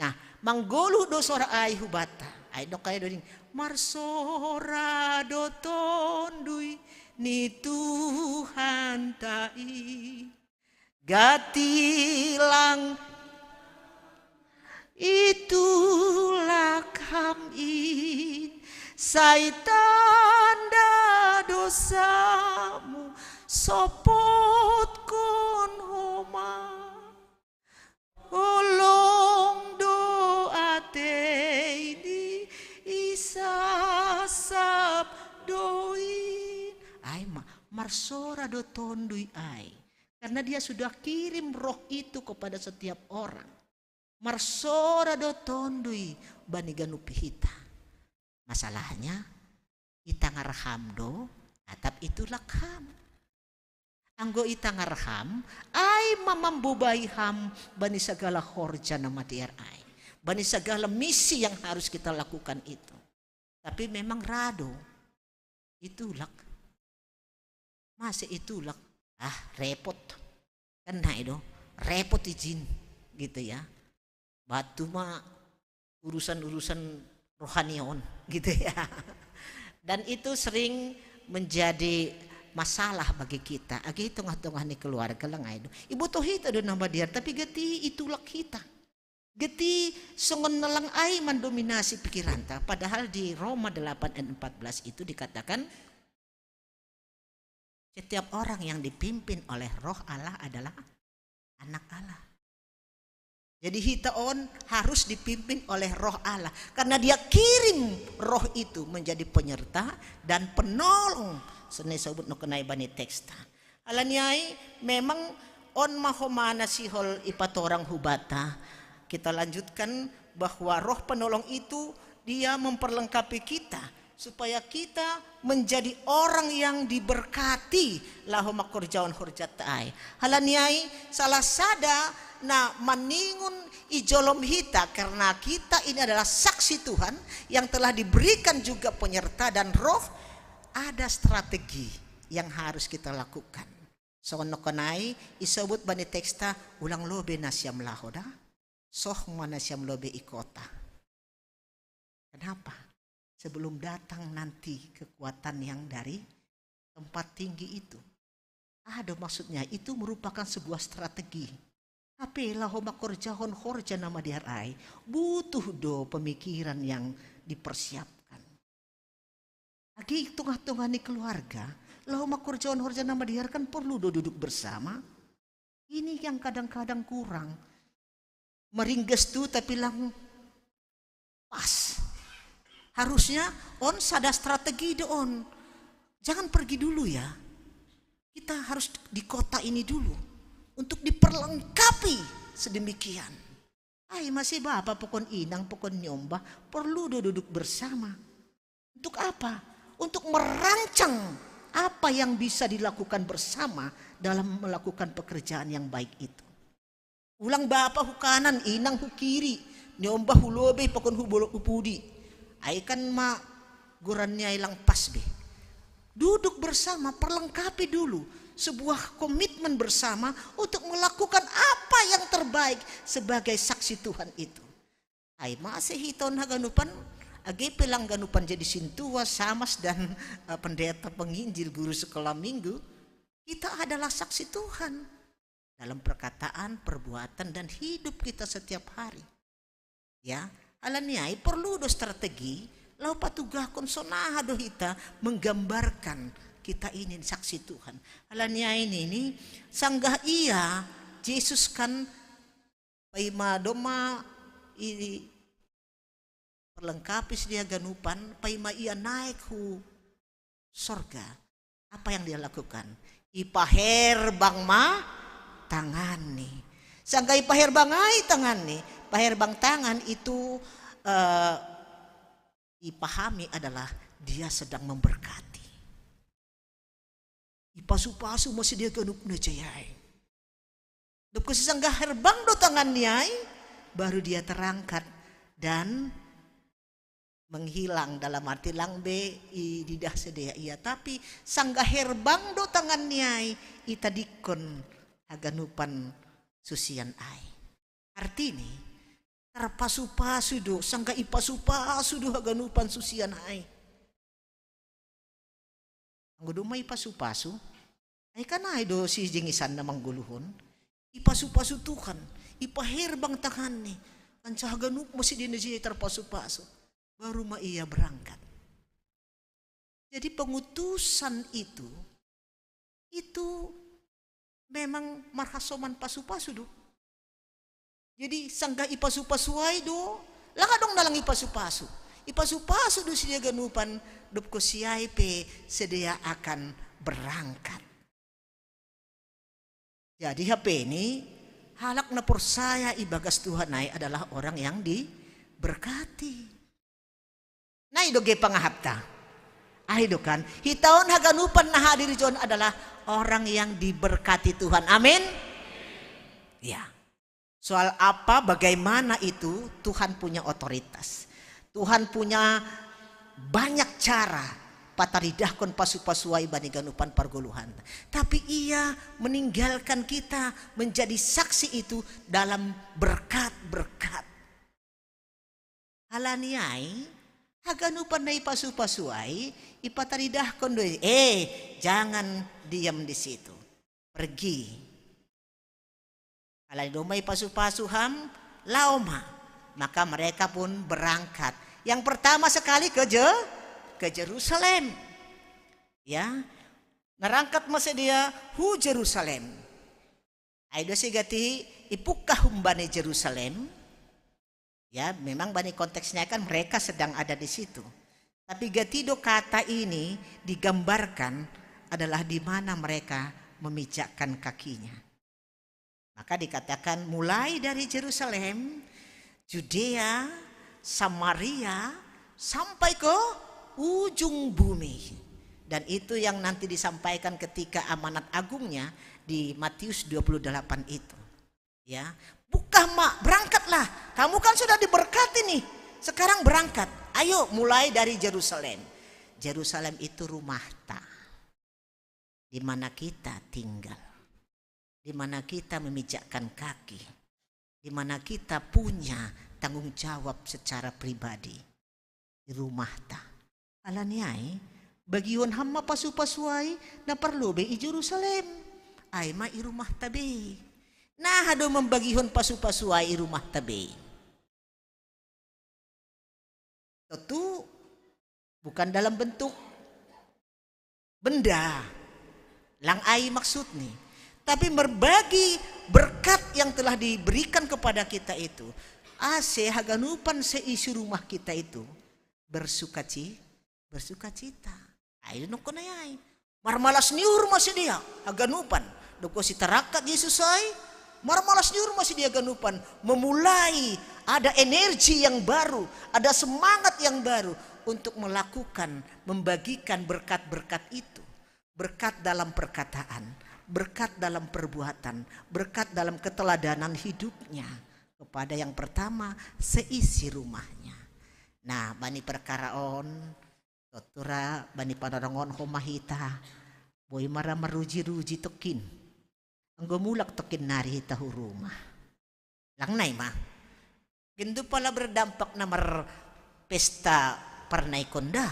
Nah, manggoluh do sora ai hubata. Ai dok ai doding, marsora do Tonduy ni Tuhanta i. Gatilang itulak ham in, sai tanda dosamu sopotkon homa. Holong do atei ni isasap doin. Ai ma, marsora do Tonduy ai. Karena dia sudah kirim roh itu kepada setiap orang. Marsora do tondui bani ganup hita. Masalahnya, ita ngarham do, atap itulak ham. Anggo ita ngarham, ai ma mambobai ham bani sagala horja na madear ai, bani sagala misi yang harus kita lakukan itu. Tapi memang ra do itulak. Masa itulak? Ah, repot. Kan nai do, repot ijin, gitu ya. Batu ma urusan-urusan rohani on, gitu ya. Dan itu sering menjadi masalah bagi kita. Age i tongah-tongah ni keluarga lang ai do, iboto hita do na madear, tapi gati itulak hita. Gati songon na lang ai mandominasi pikiranta. Padahal di Roma delapan ayat empat belas itu dikatakan, setiap orang yang dipimpin oleh Roh Allah adalah anak Allah. Jadi hita on harus dipimpin oleh Roh Allah, karena Dia kirim Roh itu menjadi penyerta dan penolong. Sene sebut no kenai bani teksta. Alani ai, memang on ma homana sihol ipatorang hubata. Kita lanjutkan bahwa Roh penolong itu, Dia memperlengkapi kita supaya kita menjadi orang yang diberkati laho mangkorjahon horjanta ai. Alani ai, salah sada na maningon i jolom hita, karena kita ini adalah saksi Tuhan yang telah diberikan juga penyerta dan Roh, ada strategi yang harus kita lakukan. Songon nongko nai isobut bani teksta, ulang lobe nasiam laho da, soh ma nasiam lobe i kota. Kenapa? Sebelum datang nanti kekuatan yang dari tempat tinggi itu. Ada maksudnya, itu merupakan sebuah strategi. Tapi laho mangkorjahon horja na madear ai, butuh do pemikiran yang dipersiapkan. Age i tongah-tongah ni keluarga, laho mangkorjahon horja na madear kan perlu do duduk bersama. Ini yang kadang-kadang kurang. Maringgas tu tapi lang pas. Harusnya on sada strategi do on. Jangan pergi dulu ya. Kita harus di kota ini dulu untuk diperlengkapi sedemikian. Ai ma si bapa pokon inang, pokon ni omba, perlu do duduk bersama. Untuk apa? Untuk merancang apa yang bisa dilakukan bersama dalam melakukan pekerjaan yang baik itu. Ulang bapa hu kanan, inang hu kiri, ni omba hu lobe, pokon hu bolok hu pudi. Ai kan ma goran ni ai lang pas be. Duduk bersama, perlengkapi dulu sebuah komitmen bersama untuk melakukan apa yang terbaik sebagai saksi Tuhan itu. Ai ma se hita on haganupan, age pe lang ganupan jadi sintua, samas dan eh, pendeta penginjil, guru sekolah minggu, kita adalah saksi Tuhan dalam perkataan, perbuatan, dan hidup kita setiap hari. Ya, alani ai perlu do strategi, laho patugahkon sonaha do hita menggambarkan kita ini saksi Tuhan. Alani ai nini, sanggah ia, Jesus kan paima domma i perlengkapi sidea ganupan, paima ia naek hu sorga. Apa yang dia lakukan? Ipaherbang ma tanganni. Sangka ipaherbang ai tanganni, paherbang tangan itu eh, ipahami adalah dia sedang memberkati. Ipasu-pasu ma sidea ganup na jai ai. Dob sisangga herbang do tangan ni ai, baru dia terangkat dan menghilang, dalam arti lang be ididah sidea ia, tapi sangga herbang do tangan ni ai, itadingkon haganupan susian ai. Artini, tarpasu-pasu do, sangga ipasu-pasu do haganupan susian ai. Anggo domma ipasu-pasu, ai kan ai do sijengisanna manggoluhon, ipasu-pasu Tuhan, ipaherbang tanganni, anca haganup ma sidea na jai tarpasu-pasu, baru ma ia berangkat. Jadi pengutusan itu, itu memang marhasoman pasu-pasu do. Jadi sangga ipasu-pasu ai do, lang adong na lang ipasu-pasu. Ipasu-pasu do sidea ganupan, dob si ai pe sidea akan berangkat. Jadi hape ni, Halak na porsaya ibagas Tuhan ai adalah orang yang diberkati. Nai do ge pangahapta. Ai do kan, hita on haganupan na hadir i jon adalah orang yang diberkati Tuhan. Amin. Ya. Soal apa, bagaimana itu, Tuhan punya otoritas. Tuhan punya banyak cara pataridahkon pasu-pasu ai bani ganupan pargoluhan. Tapi ia meninggalkan kita menjadi saksi itu dalam berkat-berkat. Alani ai, haganupan na ipasu-pasu ai, ipataridahkon do i, eh, jangan diam di situ. Pergi. Alani do ma ipasu-pasu ham, laho ma. Maka mereka pun berangkat. Yang pertama sekali ke Je-, ke Jerusalem. Ya. Narangkat ma sidea hu Jerusalem. Ai do sigati ipungkah humbani Jerusalem. Ya, memang bani konteksnya kan mereka sedang ada di situ. Tapi gati do kata ini digambarkan adalah di mana mereka memijakkan kakinya. Maka dikatakan mulai dari Jerusalem, Judea, Samaria, sampai ke ujung bumi. Dan itu yang nanti disampaikan ketika amanat agungnya di Matius dua puluh delapan itu. Ya, buka ma, berangkatlah. Kamu kan sudah diberkati nih. Sekarang berangkat. Ayo mulai dari Jerusalem. Jerusalem itu rumahta. Di mana kita tinggal. Di mana kita memijakkan kaki. Di mana kita punya tanggung jawab secara pribadi. I rumahta. Alani ai, bagihon ham ma pasu-pasu ai na parlobei i Jerusalem. Ai ma i rumahta be. Naha do mambagihon pasu-pasu ai i rumahta be. Tentu bukan dalam bentuk benda. Lang ai maksudni. Tapi berbagi berkat yang telah diberikan kepada kita itu. Ase haganupan seisi rumah kita itu bersukaci-, bersukacita. Ai do nongko nai ai. Marmalas ni uhur ma sidea haganupan. Doko sitarangkat Jesus ai, marmalas ni uhur ma sidea haganupan. Memulai ada energi yang baru, ada semangat yang baru untuk melakukan, membagikan berkat-berkat itu. Berkat dalam perkataan, berkat dalam perbuatan, berkat dalam keteladanan hidupnya. Kepada yang pertama, seisi rumahnya. Nah, bani perkara on, tontu ra bani panorongon ho ma hita, boi ma ra maruji-ruji tokkin. Anggo mulak tokkin nari hita hu rumah. Lang nai ma. Gin do pala berdampak na marpesta parnaikon da.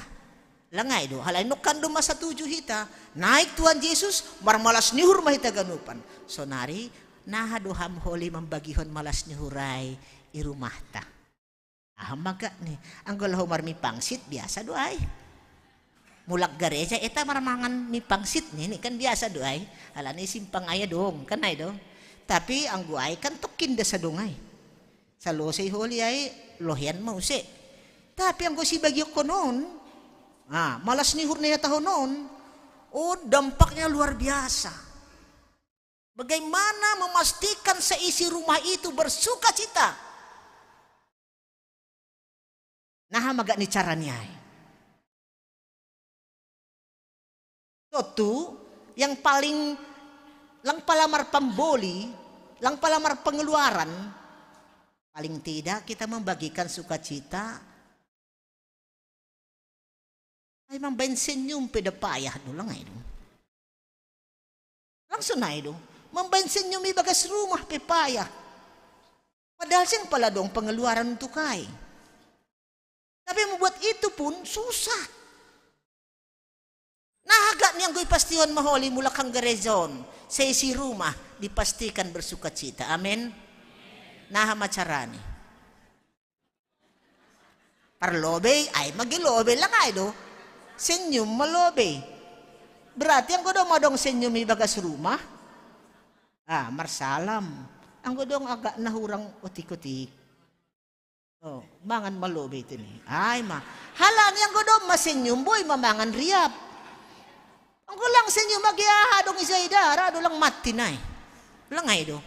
Lang ai do, halani nongkan do ma satuju hita. Naik Tuhan Jesus, marmalas ni uhur ma hita ganupan. Sonari, naha do ham holi mambagihon malas ni uhur ai i rumahta. Aha ma gakni, anggo laho marmi pangsit biasa do ai. Mulak gareja eta marmangan mi pangsit nini kan biasa do ai. Alani simpang ai adong, kan ai do. Tapi anggo ai kan tokkin da sadong ai. Salosei holi ai lohean ma use. Tapi anggo sibagionkon on, ah, malas ni uhur na ihatahon on, oh, dampaknya luar biasa. Bagaimana memastikan seisi rumah itu bersukacita? Naha ma gakni carani ai. Tontu, yang paling lang pala marpamboli, lang pala marpengeluaran, paling tidak kita membagikan sukacita. Ai mambaen senyum pe da payah do, lang ai do. Langsung ai do. Mambaen senyum ibagas rumah pe payah. Padahal seng pala dong pengeluaran untuk ai. Tapi membuat itu pun susah. Naha gakni anggo ipastihon ma holi mulak hanggareja on, seisi rumah dipastikan bersukacita. Amin. Naha ma carani. Parlobei, ai ma ge lobei, lang ai do. Senyum ma lobei. Berarti anggo dong ma dong senyum ibagas rumah. Ah, marsalam. Anggo dong agak na hurang otik-otik. Oh, mangan ma lobei tini. Ai ma. Halani anggo dong ma senyum boi ma mangan riap. Anggo lang senyum age aha dong ijai da, ra do lang matti nai. Lang ai do.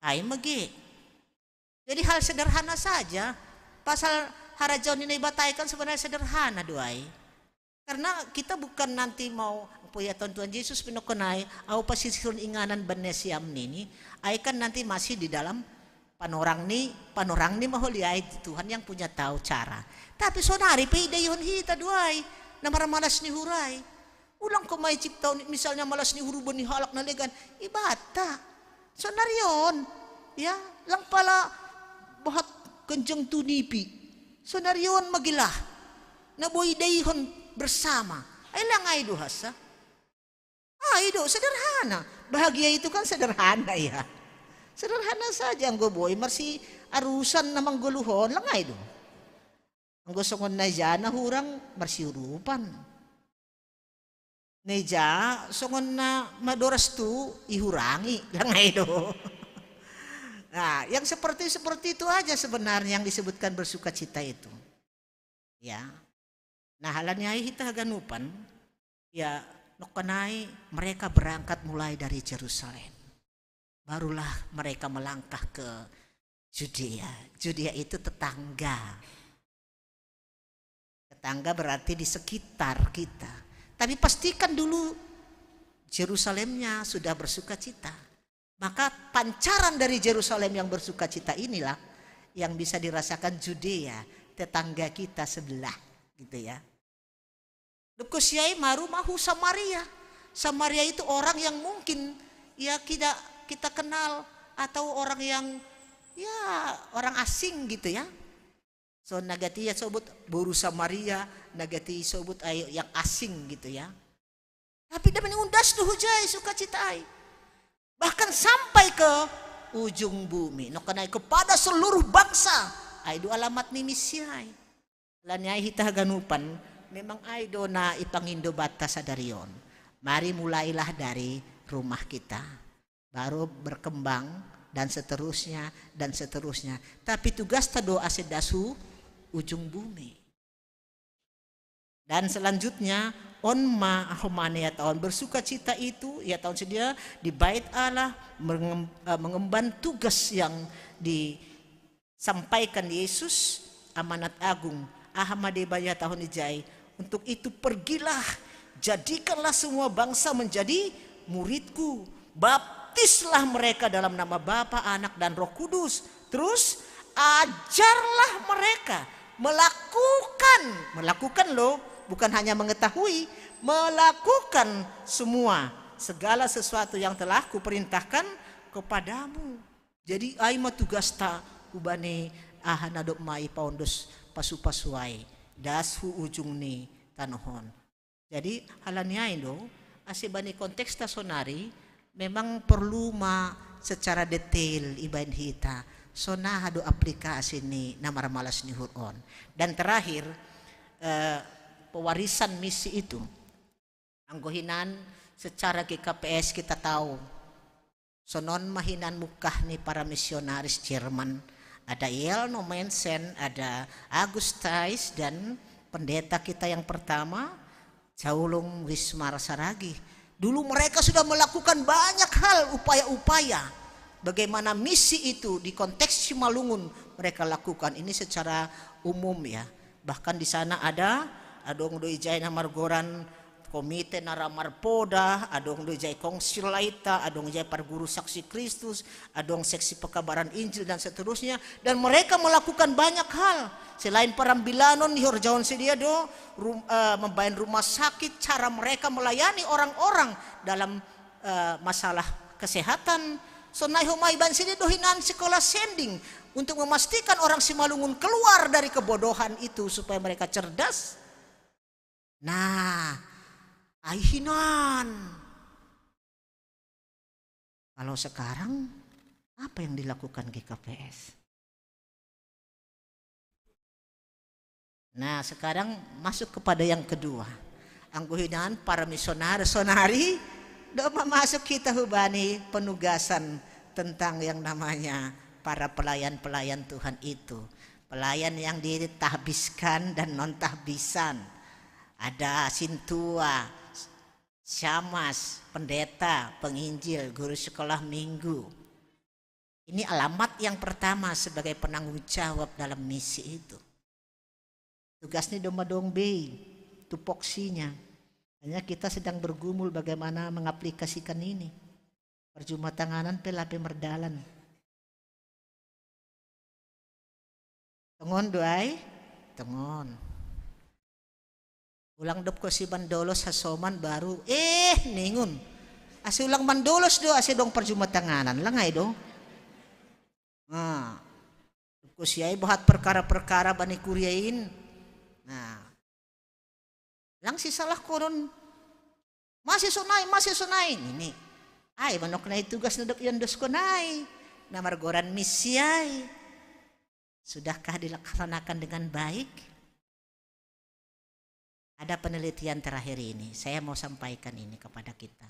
Ai mege. Jadi hal sederhana saja. Pasal harajaon ni Naibata ai kan sebenarnya sederhana do ai. Karena kita bukan nanti mau, poiaton Tuhan Yesus pe nokkonai, au pasisihon inganan bani nasiam nini, ai kan nanti masih di dalam panorang ni, panorang ni ma holi ai, Tuhan yang punya tahu cara. Tapi sonari pe idaihon hita do ai, na marmalas ni uhur ai. Ulang ko mai ciptaon, misalnya malas ni uhur bani halak na legan, ibata. Sonari on, ya, lang pala bohat ganjang tu nipi. Sonari on ma ge lah. Na boi idaihon bersama. Ai lang ai do hasa. Ai do, sederhana. Bahagia itu kan sederhana, ya. Sederhana saja, anggo boi marsiarusan na manggoluhon, lang ai do. Anggo songon na ija na hurang, marsiurupan. Na ija songon na madoras tu ihurangi, lang ai do. Nah, yang seperti-seperti itu aja sebenarnya yang disebutkan bersukacita itu. Ya. Nah, ala ni ai hita haganupan, ya, nokkonai mereka berangkat mulai dari Jerusalem. Barulah mereka melangkah ke Judea. Judea itu tetangga. Tetangga berarti di sekitar kita. Tapi pastikan dulu Jerusalemnya sudah bersukacita. Maka pancaran dari Jerusalem yang bersukacita inilah yang bisa dirasakan Judea, tetangga kita sebelah, gitu ya. Dob husi ai maru ma hu Samaria. Samaria itu orang yang mungkin, ya, tidak kita kenal, atau orang yang, ya, orang asing gitu ya. So na gati ia sobut boru Samaria, na gati sobut ai yang asing gitu ya. Tapi dame ni undas do hujai sukacita ai. Bahkan sampai ke ujung bumi. Nokkonai kepada seluruh bangsa. Ai do alamat ni misi ai. Ala ni ai hita haganupan, memang ai do na ipangindo banta sadari on. Mari mulailah dari rumah kita. Baru berkembang dan seterusnya, dan seterusnya. Tapi tugasta do ase das hu ujung bumi. Dan selanjutnya, on ma homa na ihatahon bersukacita itu, ihatahon sidea di Bait Allah mengem-, eh, mengemban tugas yang disampaikan Yesus, amanat agung. Aha ma deba ihatahon ijai? Untuk itu pergilah, jadikanlah semua bangsa menjadi muridku. Baptislah mereka dalam nama Bapa, Anak, dan Roh Kudus. Terus ajarlah mereka melakukan, melakukan loh, bukan hanya mengetahui, melakukan semua, segala sesuatu yang telah kuperintahkan kepadamu. Jadi ai ma tugasta hubani aha na dob ma ipaondos pasu-pasu ai, das hu ujung ni tanoh on. Jadi ala ni ai do, ase bani konteksta sonari memang perlu ma secara detail ibaen hita, sonaha do aplikasi ni na marmalas ni uhur on. Dan terakhir, eh, pewarisan misi itu. Anggo hinan secara G K P S kita tahu, sonon ma hinan mungkah ni para misionaris Jerman. Ada Elno Mensen, ada August Theiss, dan pendeta kita yang pertama, Caulung Wismar Saragih. Dulu mereka sudah melakukan banyak hal, upaya-upaya bagaimana misi itu di konteks Simalungun mereka lakukan. Ini secara umum ya. Bahkan di sana ada, adong do ijai na margoran Komite na ra marpoda, adong do ijai Kongsil Laeta, adong ijai Parguru Saksi Kristus, adong Seksi Pekabaran Injil, dan seterusnya. Dan mereka melakukan banyak hal. Selain parambilanon, di horjahon sidea do rum-, eh, membaen rumah sakit, cara mereka melayani orang-orang dalam, eh, masalah kesehatan. Sonai homa ibaen sidea do hinan sekolah sending untuk memastikan orang Simalungun keluar dari kebodohan itu supaya mereka cerdas. Nah, ai hinan. Kalau sekarang, apa yang dilakukan G K P S? Nah, sekarang masuk kepada yang kedua. Anggo hinan para misionaris sonari, do ma masuk hita hubani penugasan tentang yang namanya para pelayan-pelayan Tuhan itu. Pelayan yang ditahbiskan dan non tahbisan. Ada sintua, syamas, pendeta, penginjil, guru sekolah minggu. Ini alamat yang pertama sebagai penanggung jawab dalam misi itu. Tugas ni dong madong bei, tupoksinya. Hanya kita sedang bergumul bagaimana mengaplikasikan ini. Perjumatanganan pe la pe merdalan. Tongon do ai? Tongon. Ulang dop ko si mandolos hasoman baru, eh, ningun. Ase ulang mandolos do, ase dong perjumatanganan, la ngai do. Nah, dop ko si ai bohat perkara-perkara bani kuria in. Nah, lang si salah konon. Masi sonai, masi sonai. Nini. Ai, manok nai tugas na dop iondos ko nai. Na margoran misi ai. Sudahkah dilaksanakan dengan baik? Ada penelitian terakhir ini, saya mau sampaikan ini kepada kita.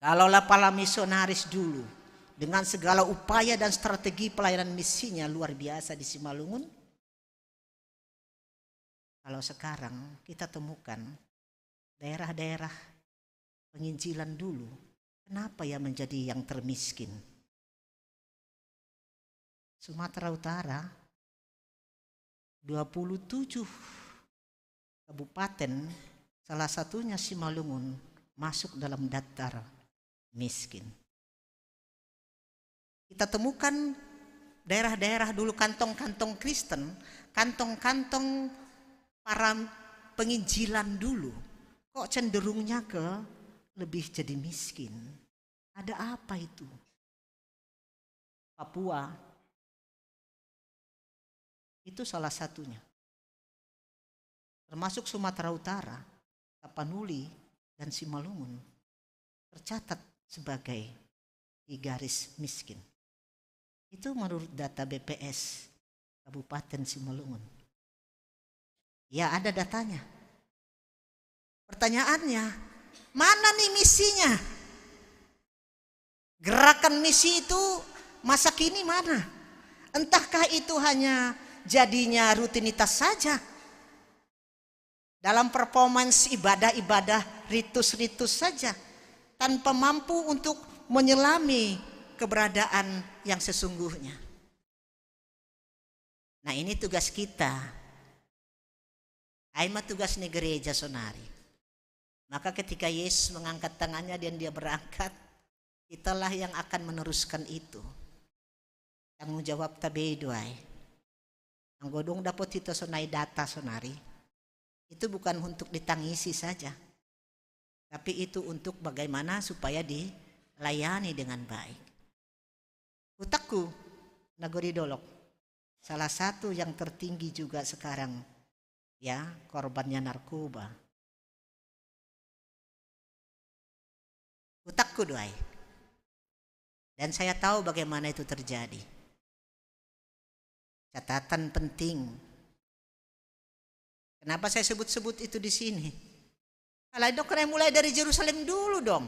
Kalau la pala misionaris dulu, dengan segala upaya dan strategi pelayanan misinya luar biasa di Simalungun, kalau sekarang kita temukan daerah-daerah penginjilan dulu, kenapa ya menjadi yang termiskin? Sumatera Utara, dua puluh tujuh kabupaten, salah satunya Simalungun, masuk dalam daftar miskin. Kita temukan daerah-daerah dulu, kantong-kantong Kristen, kantong-kantong para penginjilan dulu, kok cenderungnya ke lebih jadi miskin. Ada apa itu? Papua itu salah satunya. Termasuk Sumatera Utara, Tapanuli, dan Simalungun tercatat sebagai di garis miskin. Itu menurut data B P S Kabupaten Simalungun. Ya, ada datanya. Pertanyaannya, mana nih misinya? Gerakan misi itu masa kini mana? Entahkah itu hanya jadinya rutinitas saja? Dalam performance ibadah-ibadah, ritus-ritus saja, tanpa mampu untuk menyelami keberadaan yang sesungguhnya. Nah, ini tugas kita. Ai ma tugas ni gereja sonari. Maka ketika Yesus mengangkat tangannya dan dia berangkat, kitalah yang akan meneruskan itu. Tanggung jawab ta bei do ai. Anggo dong dapot hita sonai data sonari, itu bukan untuk ditangisi saja, tapi itu untuk bagaimana supaya dilayani dengan baik. Utakku, nagori dolok, salah satu yang tertinggi juga sekarang, ya, korbannya narkoba. Utakku do ai. Dan saya tahu bagaimana itu terjadi. Catatan penting. Kenapa saya sebut-sebut itu di sini? Kalau dok, mulai dari Jerusalem dulu dong.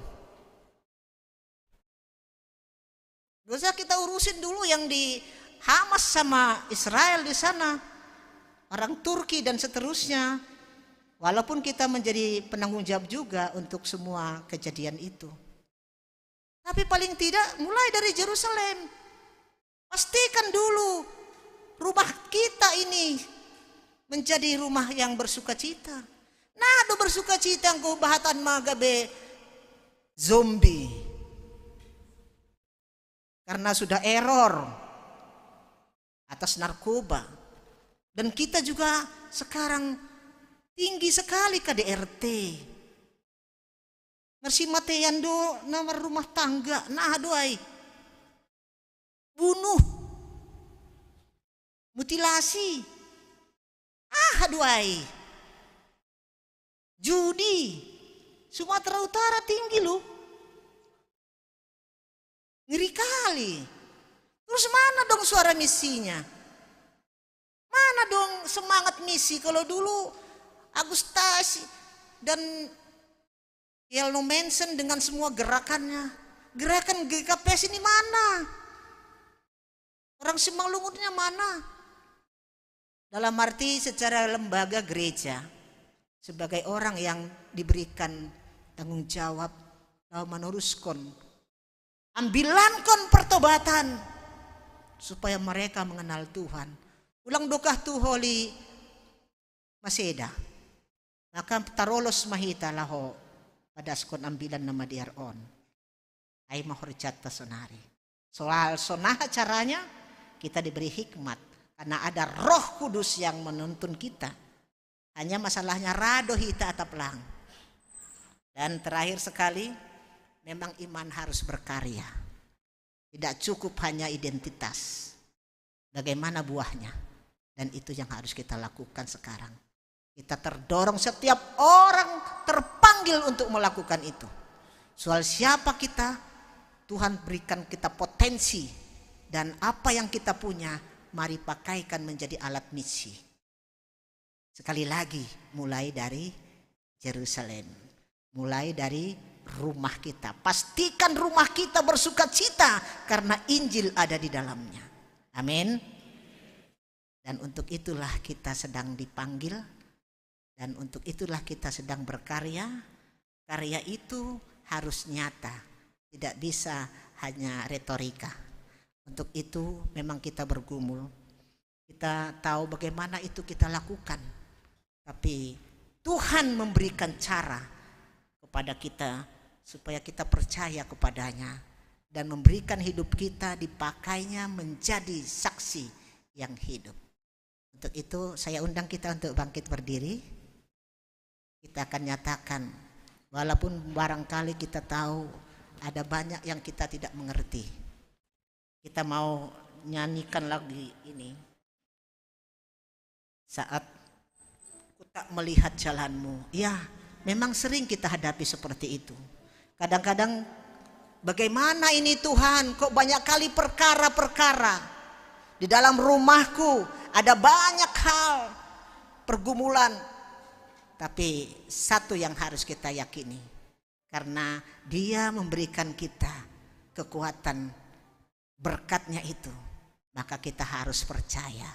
Dosa kita urusin dulu yang di Hamas sama Israel di sana, orang Turki dan seterusnya. Walaupun kita menjadi penanggung jawab juga untuk semua kejadian itu. Tapi paling tidak mulai dari Jerusalem. Pastikan dulu rumah kita ini menjadi rumah yang bersukacita. Nah, do bersukacita anggo bahatan ma gabe zombie. Karena sudah error atas narkoba. Dan kita juga sekarang tinggi sekali K D R T. Ngersi matean do na marrumah tangga, nah do ai. Bunuh. Mutilasi. Ah do ai. Judi. Sumatera Utara tinggi loh. Ngeri kali. Terus mana dong suara misinya? Mana dong semangat misi? Kalau dulu Agustasi dan Yelno Manson dengan semua gerakannya. Gerakan G K P S ini mana? Orang Simalungunnya mana? Dalam arti secara lembaga gereja, sebagai orang yang diberikan tanggung jawab, lalu meneruskan Ambilankon pertobatan supaya mereka mengenal Tuhan. Ulang dukah tu holi maseda. Maka tarolos ma hita laho padaskon ambilan na madear on. Ai ma horjanta sonari. Soal so naha caranya, kita diberi hikmat karena ada Roh Kudus yang menuntun kita. Hanya masalahnya ra do hita atap lang. Dan terakhir sekali, memang iman harus berkarya. Tidak cukup hanya identitas. Bagaimana buahnya? Dan itu yang harus kita lakukan sekarang. Kita terdorong, setiap orang terpanggil untuk melakukan itu. Soal siapa kita, Tuhan berikan kita potensi, dan apa yang kita punya, mari pakaikan menjadi alat misi. Sekali lagi, mulai dari Yerusalem. Mulai dari rumah kita. Pastikan rumah kita bersukacita karena Injil ada di dalamnya. Amin. Dan untuk itulah kita sedang dipanggil, dan untuk itulah kita sedang berkarya. Karya itu harus nyata, tidak bisa hanya retorika. Untuk itu memang kita bergumul. Kita tahu bagaimana itu kita lakukan. Tapi Tuhan memberikan cara kepada kita supaya kita percaya kepada-Nya dan memberikan hidup kita dipakai-Nya menjadi saksi yang hidup. Untuk itu saya undang kita untuk bangkit berdiri. Kita akan nyatakan, walaupun barangkali kita tahu ada banyak yang kita tidak mengerti. Kita mau nyanyikan lagi ini. Saat ku tak melihat jalanmu. Ya, memang sering kita hadapi seperti itu. Kadang-kadang, bagaimana ini Tuhan, kok banyak kali perkara-perkara di dalam rumahku, ada banyak hal pergumulan. Tapi satu yang harus kita yakini, karena Dia memberikan kita kekuatan berkatnya itu, maka kita harus percaya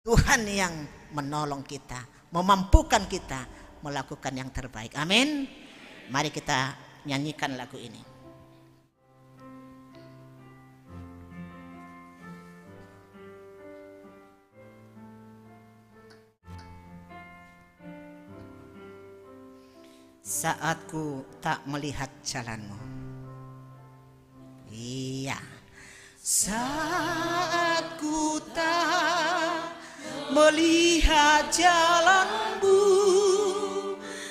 Tuhan yang menolong kita, memampukan kita melakukan yang terbaik. Amin. Mari kita nyanyikan lagu ini. Saat ku tak melihat jalanmu. Iya. Saat ku tak melihat jalanmu,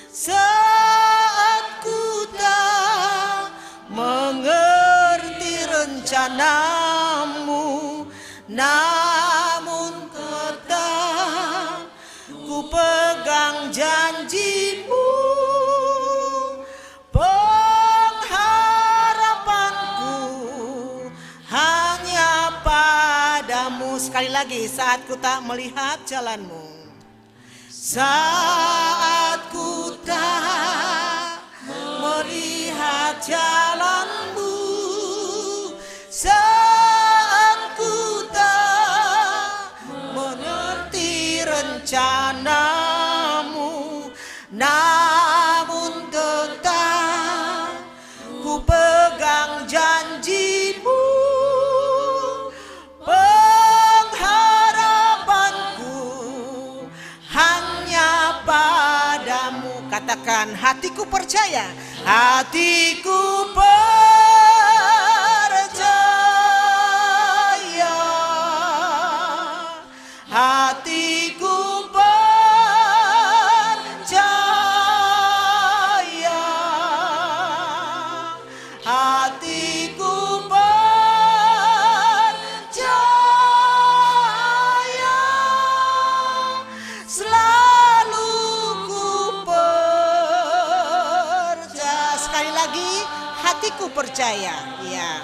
saat ku tak mengerti rencanamu, namun tetap ku pegang janjimu, pengharapanku hanya padamu. Sekali lagi, saat ku tak melihat jalanmu. Saat ku tak melihat jalanmu, saat ku tak mengerti rencanamu, namun tetap ku pegang janjimu, pengharapanku hanya padamu. Katakan, hatiku percaya. Hatiku percaya. Hatiku percaya. Hatiku percaya, selalu ku percaya. Sekali lagi, hatiku percaya. Ya.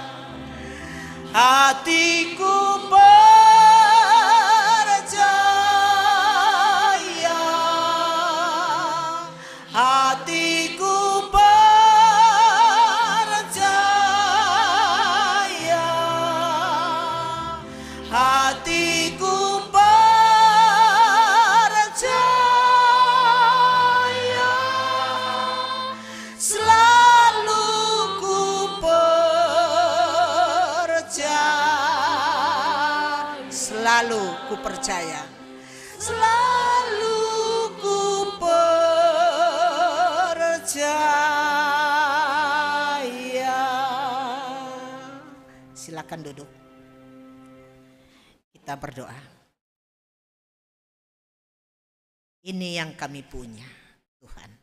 Hatiku percaya. Hatiku percaya, hatiku percaya, selalu ku percaya. Selalu ku percaya. Selalu ku percaya. Silakan duduk. Kita berdoa. Ini yang kami punya, Tuhan.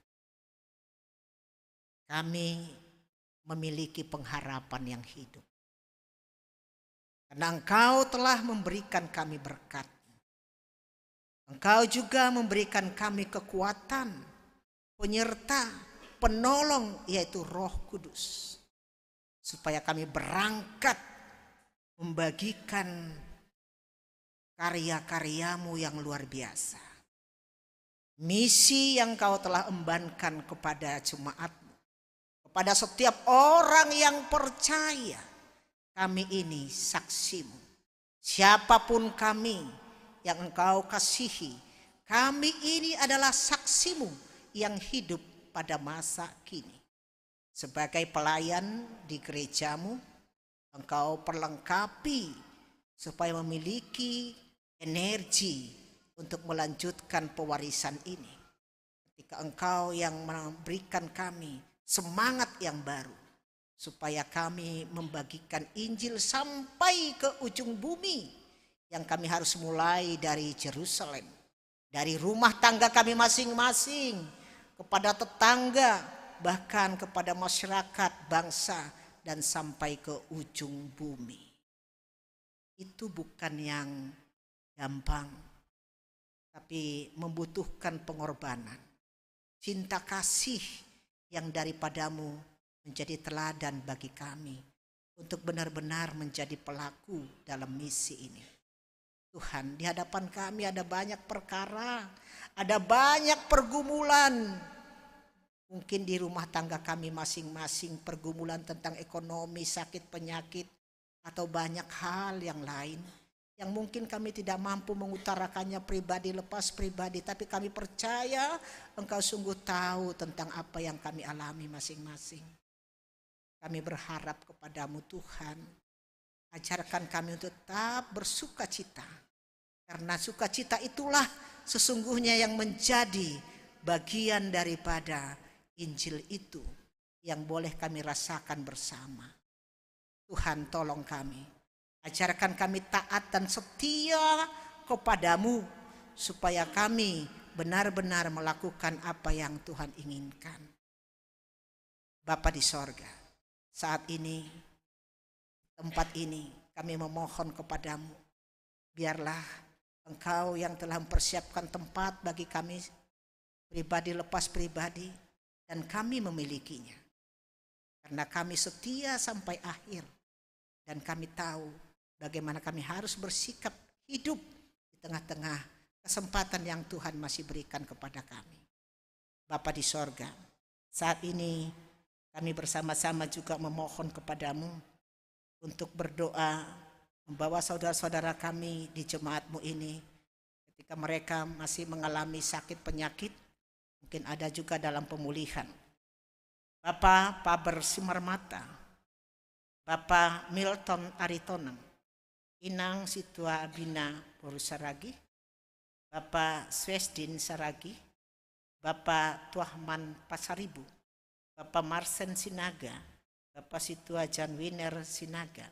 Kami memiliki pengharapan yang hidup. Karena Engkau telah memberikan kami berkat. Engkau juga memberikan kami kekuatan, penyerta, penolong, yaitu Roh Kudus. Supaya kami berangkat membagikan karya-karyamu yang luar biasa. Misi yang Kau telah embankan kepada jemaatmu, kepada setiap orang yang percaya. Kami ini saksimu. Siapapun kami yang Engkau kasihi, kami ini adalah saksimu yang hidup pada masa kini. Sebagai pelayan di gerejamu, Engkau perlengkapi supaya memiliki energi untuk melanjutkan pewarisan ini. Ketika Engkau yang memberikan kami semangat yang baru, supaya kami membagikan Injil sampai ke ujung bumi yang kami harus mulai dari Jerusalem, dari rumah tangga kami masing-masing, kepada tetangga, bahkan kepada masyarakat, bangsa, dan sampai ke ujung bumi. Itu bukan yang gampang, tapi membutuhkan pengorbanan. Cinta kasih yang daripadamu menjadi teladan bagi kami untuk benar-benar menjadi pelaku dalam misi ini. Tuhan, di hadapan kami ada banyak perkara, ada banyak pergumulan. Mungkin di rumah tangga kami masing-masing, pergumulan tentang ekonomi, sakit penyakit, atau banyak hal yang lain yang mungkin kami tidak mampu mengutarakannya pribadi lepas pribadi, tapi kami percaya Engkau sungguh tahu tentang apa yang kami alami masing-masing. Kami berharap kepada-Mu, Tuhan. Ajarkan kami untuk tetap bersukacita. Karena sukacita itulah sesungguhnya yang menjadi bagian daripada Injil itu yang boleh kami rasakan bersama. Tuhan, tolong kami. Ajarkan kami taat dan setia kepada-Mu, supaya kami benar-benar melakukan apa yang Tuhan inginkan. Bapa di sorga, saat ini, tempat ini, kami memohon kepada-Mu, biarlah Engkau yang telah mempersiapkan tempat bagi kami, pribadi lepas pribadi, dan kami memilikinya. Karena kami setia sampai akhir, dan kami tahu bagaimana kami harus bersikap hidup di tengah-tengah kesempatan yang Tuhan masih berikan kepada kami. Bapa di sorga, saat ini kami bersama-sama juga memohon kepada-Mu untuk berdoa, membawa saudara-saudara kami di jemaat-Mu ini, ketika mereka masih mengalami sakit penyakit, mungkin ada juga dalam pemulihan. Bapa Paber Simarmata, Bapa Milton Aritonang, Inang Situa Bina Boru Saragi, Bapa Swesdin Saragi, Bapa Tuahman Pasaribu, Bapa Marsen Sinaga, Bapa Situa Jan Winer Sinaga,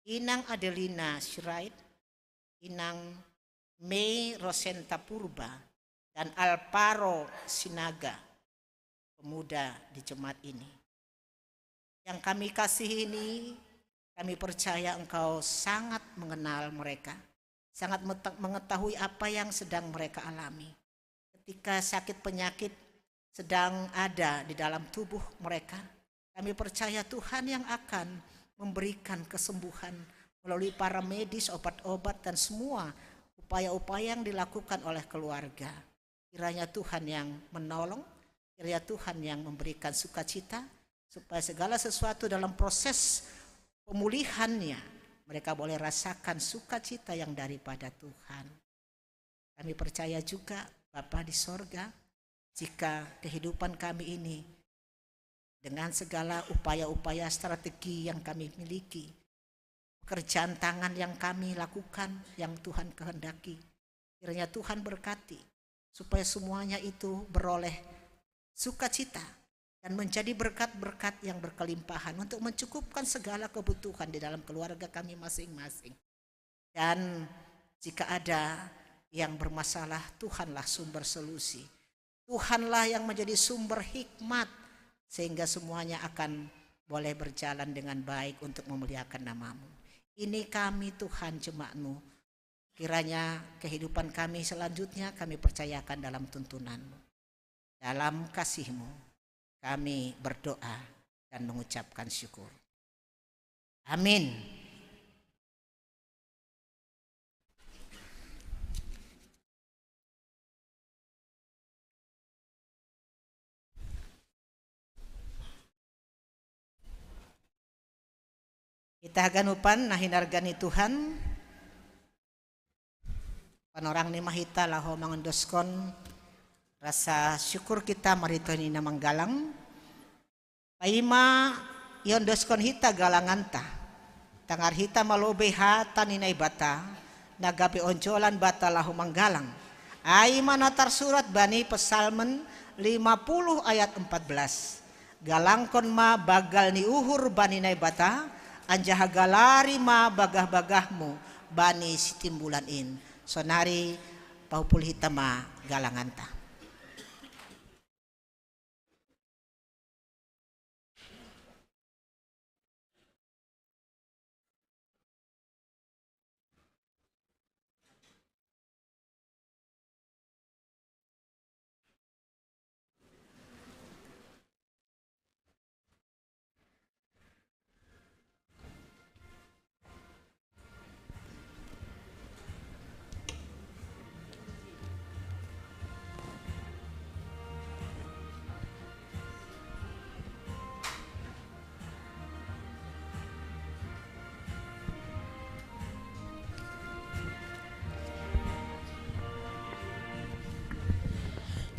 Inang Adelina Sirait, Inang Mei Rosenta Purba, dan Alparo Sinaga, pemuda di jemaat ini. Yang kami kasihi ini, kami percaya Engkau sangat mengenal mereka, sangat mete-, mengetahui apa yang sedang mereka alami. Ketika sakit penyakit sedang ada di dalam tubuh mereka, kami percaya Tuhan yang akan memberikan kesembuhan melalui para medis, obat-obat, dan semua upaya-upaya yang dilakukan oleh keluarga. Kiranya Tuhan yang menolong, kiranya Tuhan yang memberikan sukacita, supaya segala sesuatu dalam proses pemulihannya, mereka boleh rasakan sukacita yang daripada Tuhan. Kami percaya juga, Bapa di sorga, jika kehidupan kami ini, dengan segala upaya-upaya strategi yang kami miliki, pekerjaan tangan yang kami lakukan, yang Tuhan kehendaki. Kiranya Tuhan berkati supaya semuanya itu beroleh sukacita dan menjadi berkat-berkat yang berkelimpahan untuk mencukupkan segala kebutuhan di dalam keluarga kami masing-masing. Dan jika ada yang bermasalah, Tuhanlah sumber solusi. Tuhanlah yang menjadi sumber hikmat, sehingga semuanya akan boleh berjalan dengan baik untuk memuliakan nama-Mu. Ini kami, Tuhan, jemaat-Mu. Kiranya kehidupan kami selanjutnya kami percayakan dalam tuntunan-Mu. Dalam kasih-Mu kami berdoa dan mengucapkan syukur. Amin. Kita haganupan na hinarga ni Tuhan. Panorang ni mahita laho mangendoskon rasa syukur kita marhitehon ina manggalang. Paima iondoskon hita galanganta, tangar hita malobei hata ni Naibata, na gabe onjolan banta laho manggalang. Ai ma na tarsurat bani Psalmen lima puluh ayat empat belas. Galangkon ma banggal ni uhur bani Naibata, anjaha galari ma bagah-bagahmu bani sitimbulan in. Sonari pahupul hita ma galanganta.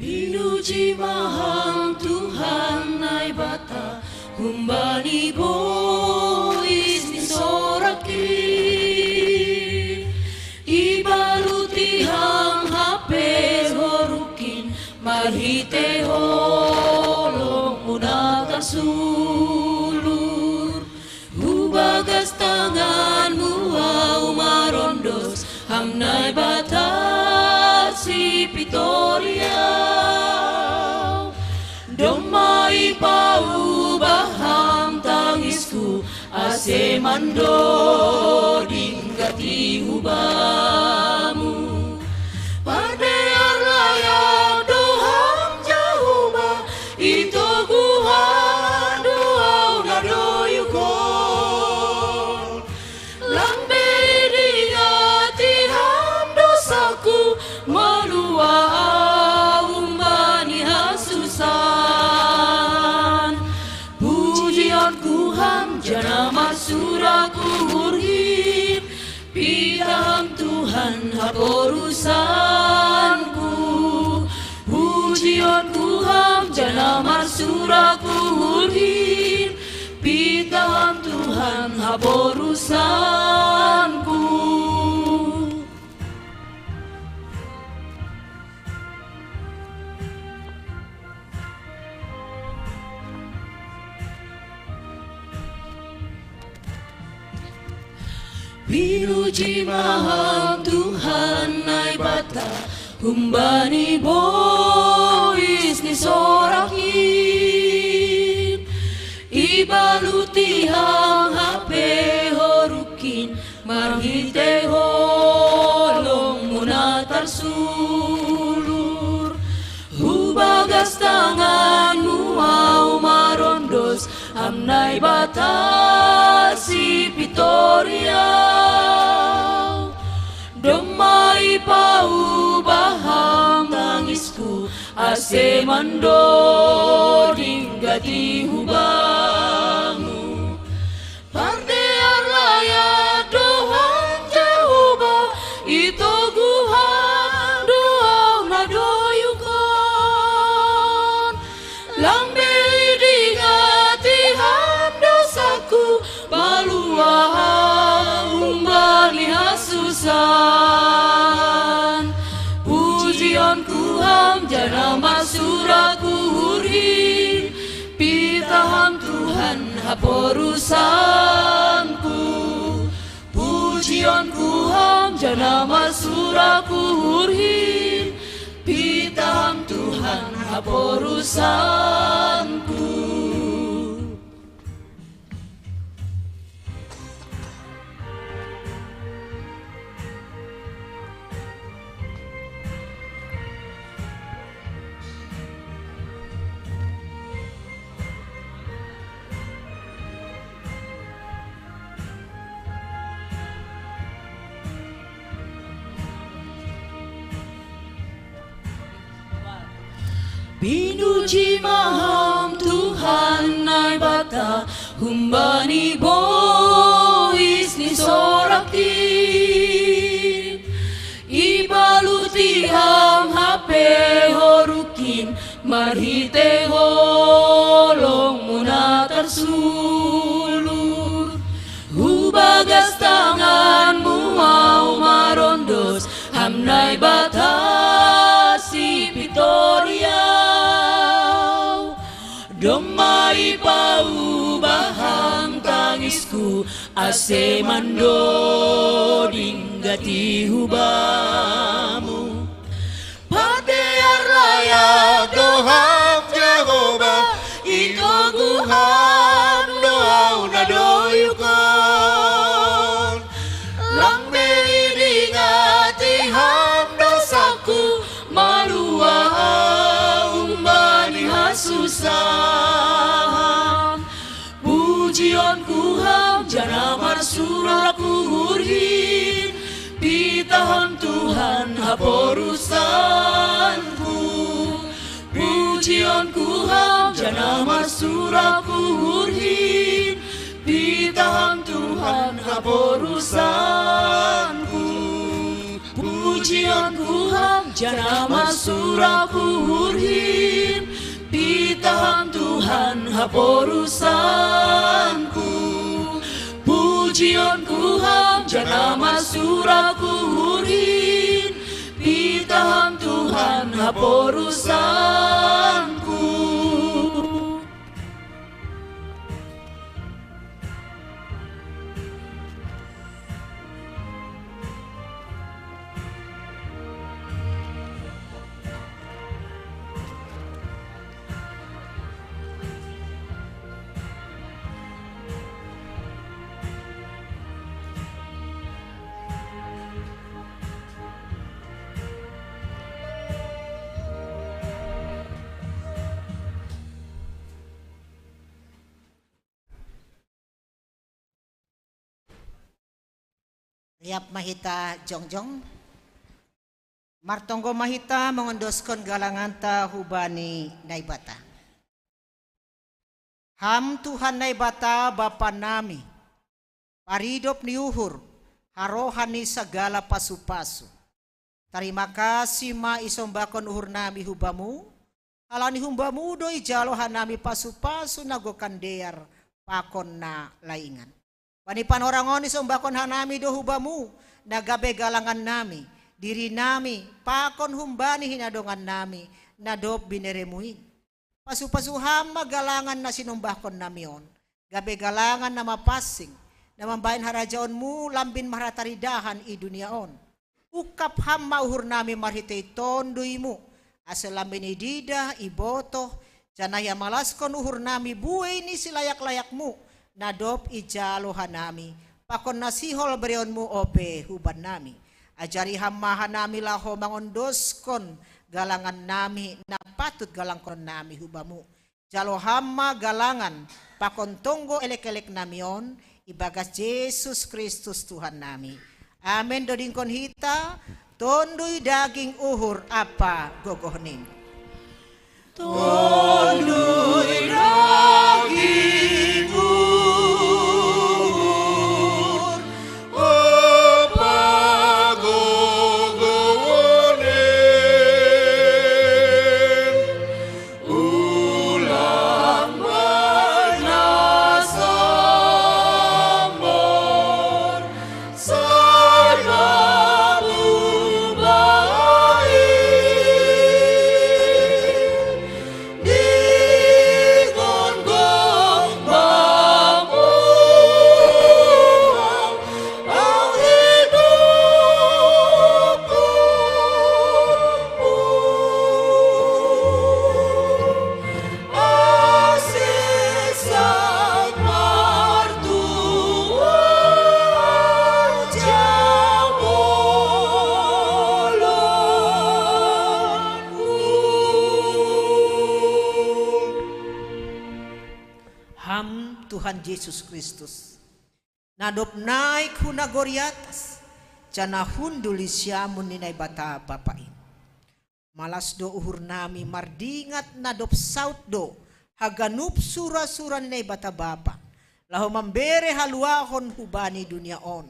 Pinuji ma Ham Tuhan Naibata, humbani bois ni sorak i. Ibaluti Ham hape ho rukin, marhitei holong-Mu na tarsulur. Hu bagas tangan-Mu ahu marondos, Ham Naibata sipitor i ahu. Domma ipaubah Ham tangisku, ase mandoding gati hu Bamu. Pardear layat do Ham Jahowa, itoguhan do ahu na doyuk on. Lang be idingati Ham dosaku, malua ahu humbani hasusaan. Pujionku Ham, janah marsurak uhurhin, pitah Ham Tuhan haporusanku. Pujionku Ham, janah marsurak uhurhin, pitah Ham Tuhan haporusanku. Pinuji ma Ham Tuhan Naibata, humbani bois ni sorak in. Ibaluti Ham hape ho rukin, marhitei holong-Mu na tarsulur. Hu bagas tangan-Mu ahu marondos, Ham Naibata sipitor i ahu. Domma ipaubah Ham tangisku, ase mandoding gati hu Bamu. Pardear layat do Ham Jahowa, itoguhan do ahu na doyuk on. Lang be idingati Ham dosaku, malua ahu masuraku hurhin, pitaham Tuhan haporusanku. Pujionku ham jana masuraku hurhin, pitaham Tuhan haporusanku. Pinuji ma ham Tuhan Naibata, humbani bois ni sorak in. Ibaluti ham hape horukin, marhite holongmu na tarsulur. Hubagas tanganmu ahu marondos, ham Naibata sipintor iau. Domma ipauba ham tangisku, ase mandoding gati hubamu. Patear layak do ham Jahowa, itogu ham do ahu na doyuk on. Lang be idingati ham dosaku, malua ahu humbani hasusaan. Pujionku ham jana marsuraku hurhin, pitaham Tuhan haporusanku. Pujionku ham jana marsuraku hurhin, pitaham Tuhan haporusanku. Pujionku ham jana marsuraku hurhin, pitaham Tuhan haporusanku. Pujionku ham jana marsuraku hurhin, pitaham Tuhan haporusanku. Liap ma hita jongjong. Martonggo ma hita mangondoskon galanganta hubani Naibata. Ham Tuhan Naibata Bapa nami, paridop ni uhur, harohan ni sagala pasu-pasu. Tarima kasih ma isombahkon uhur nami hu Bamu, halani humbamu do ijalo hanami pasu-pasu na gokan dear pakon na laingan. Bani panorang on isombahkon hanami do hu Bamu, na gabe galangan nami, diri nami, pakon humbani hinadongan nami, na dob binereMu in. Pasu-pasu Ham ma galangan na sinombahkon nami on, gabe galangan na mapansing, na mambahen harajaonMu lambin marhataridahan i dunia on. Ungkap Ham ma uhur nami marhitei TonduyMu, ase lambin ididah, ibotoh, janah iamalaskon uhur nami buei ni silayak-layakMu, na dob ijalo hanami, pakon na sihol bereonMu ope hubannami. Ajari Ham ma hanami laho mangondoskon galangan nami na patut galangkonon nami hu Bamu. Jalo Ham ma galangan pakon tonggo elek-elek nami on, ibagas Jesus Kristus Tuhan nami. Amen. Dodingkon hita, Tonduy, daging, uhur ampa gogoh nin. Tonduy, daging, uhur ampa gogoh nin. Ulang manasambor, sai mamubahi. Tuhan Jesus Kristus, na dob naik hu nagori atas, janah hundul i siamun ni Naibata Bapa in. Malas do uhur nami mardingat na dob saud do haganup sura-sura ni Naibata Bapa, laho mambere haluahon hubani dunia on,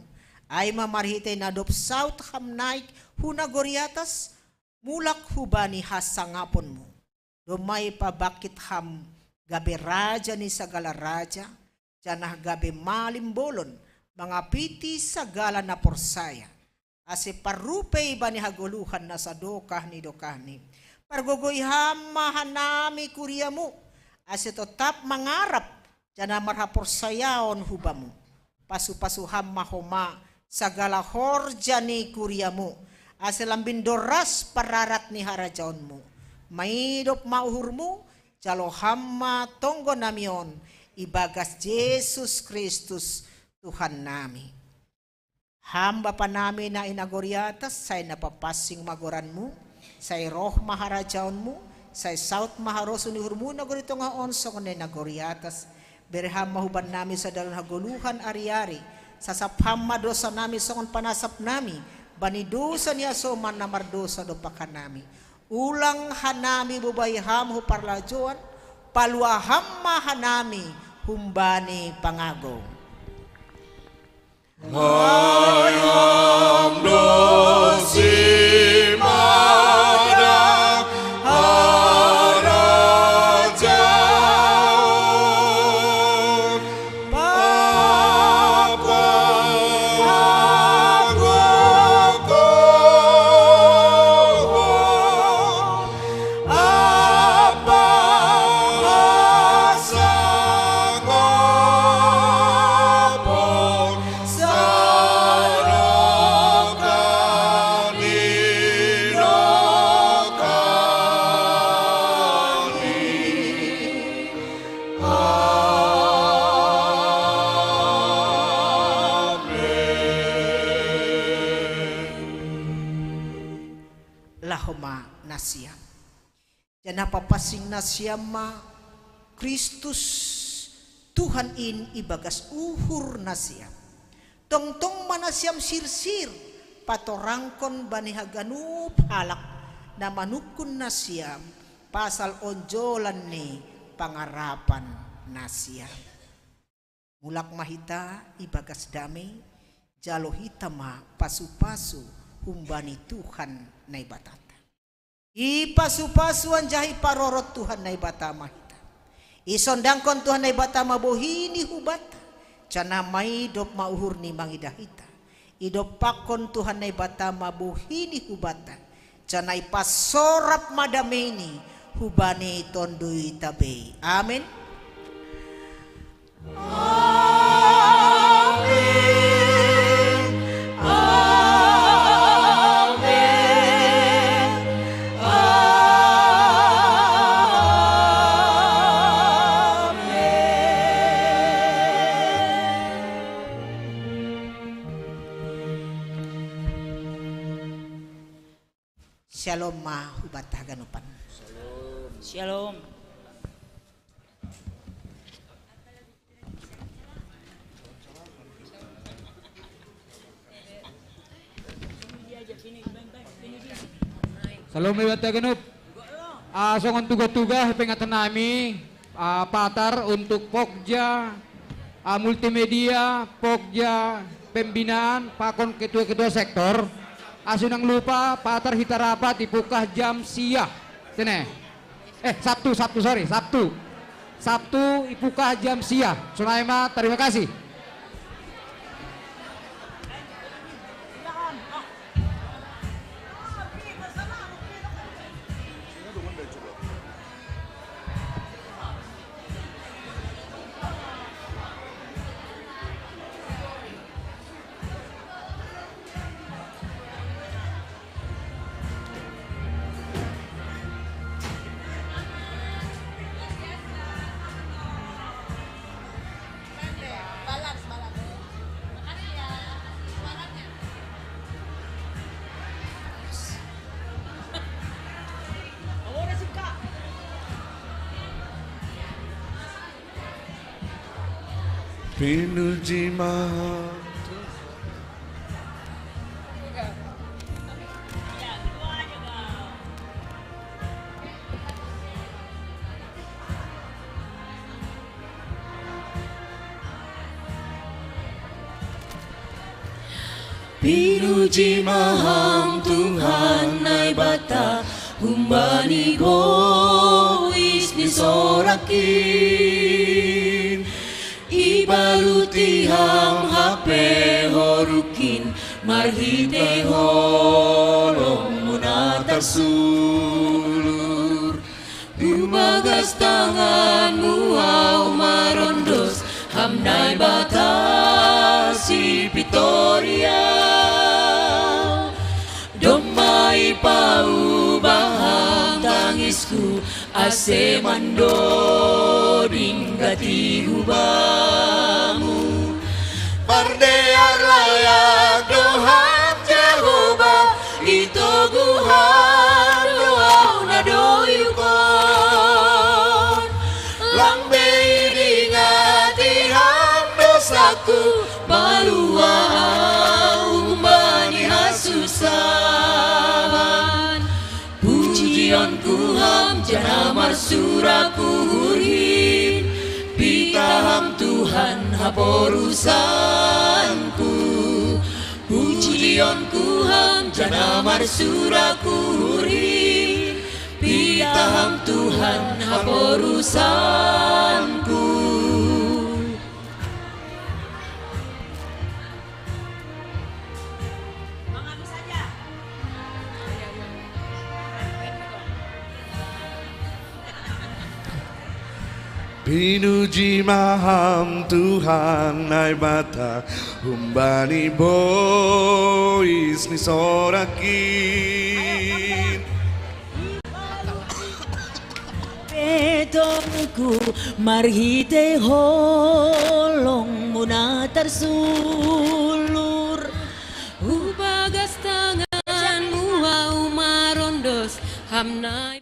ai ma marhitei na dob saud Ham naik hu nagori atas, mulak hubani hasangaponmu. Domma ipabangkit Ham gabe Raja ni sagala raja, janah gabe malim bolon mangapiti sagala na porsaya, ase parrupei bani hagoluhan na sadokah ni dokahni. Pargogoi Ham ma hanami kuria-Mu, ase totap mangarap janah marhaporsayaon hu Bamu. Pasu-pasu Ham ma homa sagala horja ni kuria-Mu, ase lambin doras pararat ni harajaon-Mu. Maidop ma uhur-Mu, jalo Ham ma tonggo nami on, ibagas Jesus Kristus Tuhan nami. Ham Bapa nami na i nagori atas, sai na papansing ma goran-Mu, sai roh ma harajaon-Mu, sai saud ma harosuh ni uhur-Mu nagori tongah on songon na i nagori atas. Bere Ham ma hubannami sadalon hagoluhan ari-ari, sasap Ham ma dousa nami songon panasap nami bani dousa ni hasoman na mardousa dompak hanami. Ulang hanami bobai Ham hu parlajouan, palua Ham ma hanami humbani pangagou. Hai Ham do simadak harajaon, papahagogohon, ampa hasangapon sadokah ni dokahni. Amen. Laho ma nasiam. Janah papansing nasiam ma Kristus Tuhan in ibagas uhur nasiam. Tongtong ma nasiam sirsir patorangkon bani haganup halak na manungkun nasiam pasal onjolan ni pangarapan nasiam. Mulak ma hita ibagas damei, jalo hita ma pasu-pasu humbani Tuhan Naibatanta. Ipasu-pasu anjaha iparorot Tuhan Naibata ma hita. Isondangkon Tuhan Naibata ma bohini hubanta, janah maidop ma uhurni mangidah hita. Idompakkon Tuhan Naibata ma bohini hubanta, janah ipasorap ma dameini hubani tonduy ita bei. Amen. Amen. Amen. Amen. Shalom ma hubanta haganupan. Shalom. Shalom ma hubanta haganup. Ah, songon tuga-tuga, pengatan nami, ah, Patar untuk Pokja, ah, multimedia, Pokja, pembinaan, pakon ketua-ketua sektor. Asa unang lupa, Patar hita rapat ipungkah jam sia. Tene. Eh, Sabtu, Sabtu, sorry, Sabtu. Sabtu ipungkah jam sia. Sonai ma, terima kasih. Pinuji Maha Tuhan. Pinuji Maha Tuhan Naibata, humbani bois ni sorakin. Ibaluti ham hape ho rukin, marhite holong muna tarsulur. Hubagas tanganmu ahu marondos, ham Naibata si pitoria. Domma ipauba ham tangisku, ase mandoding gati hubamu. Pardear layak do ham Jahowa, itogu ham do ahu na doyukon. Lang be idingati ham dosaku, palua ahu humbani hasusahan. Pujionku ham janah marsurak uhurhin, pitah ham Tuhan haporusanku. Pujionku ham janah marsurak uhurhin, pitah ham Tuhan haporusanku. Pinuji ma Ham Tuhan Naibata, humbani bois ni sorak in. Petongku marhitei holong-Mu na tarsulur. Hubagas tangan-Mu ahu marondos, Ham Nai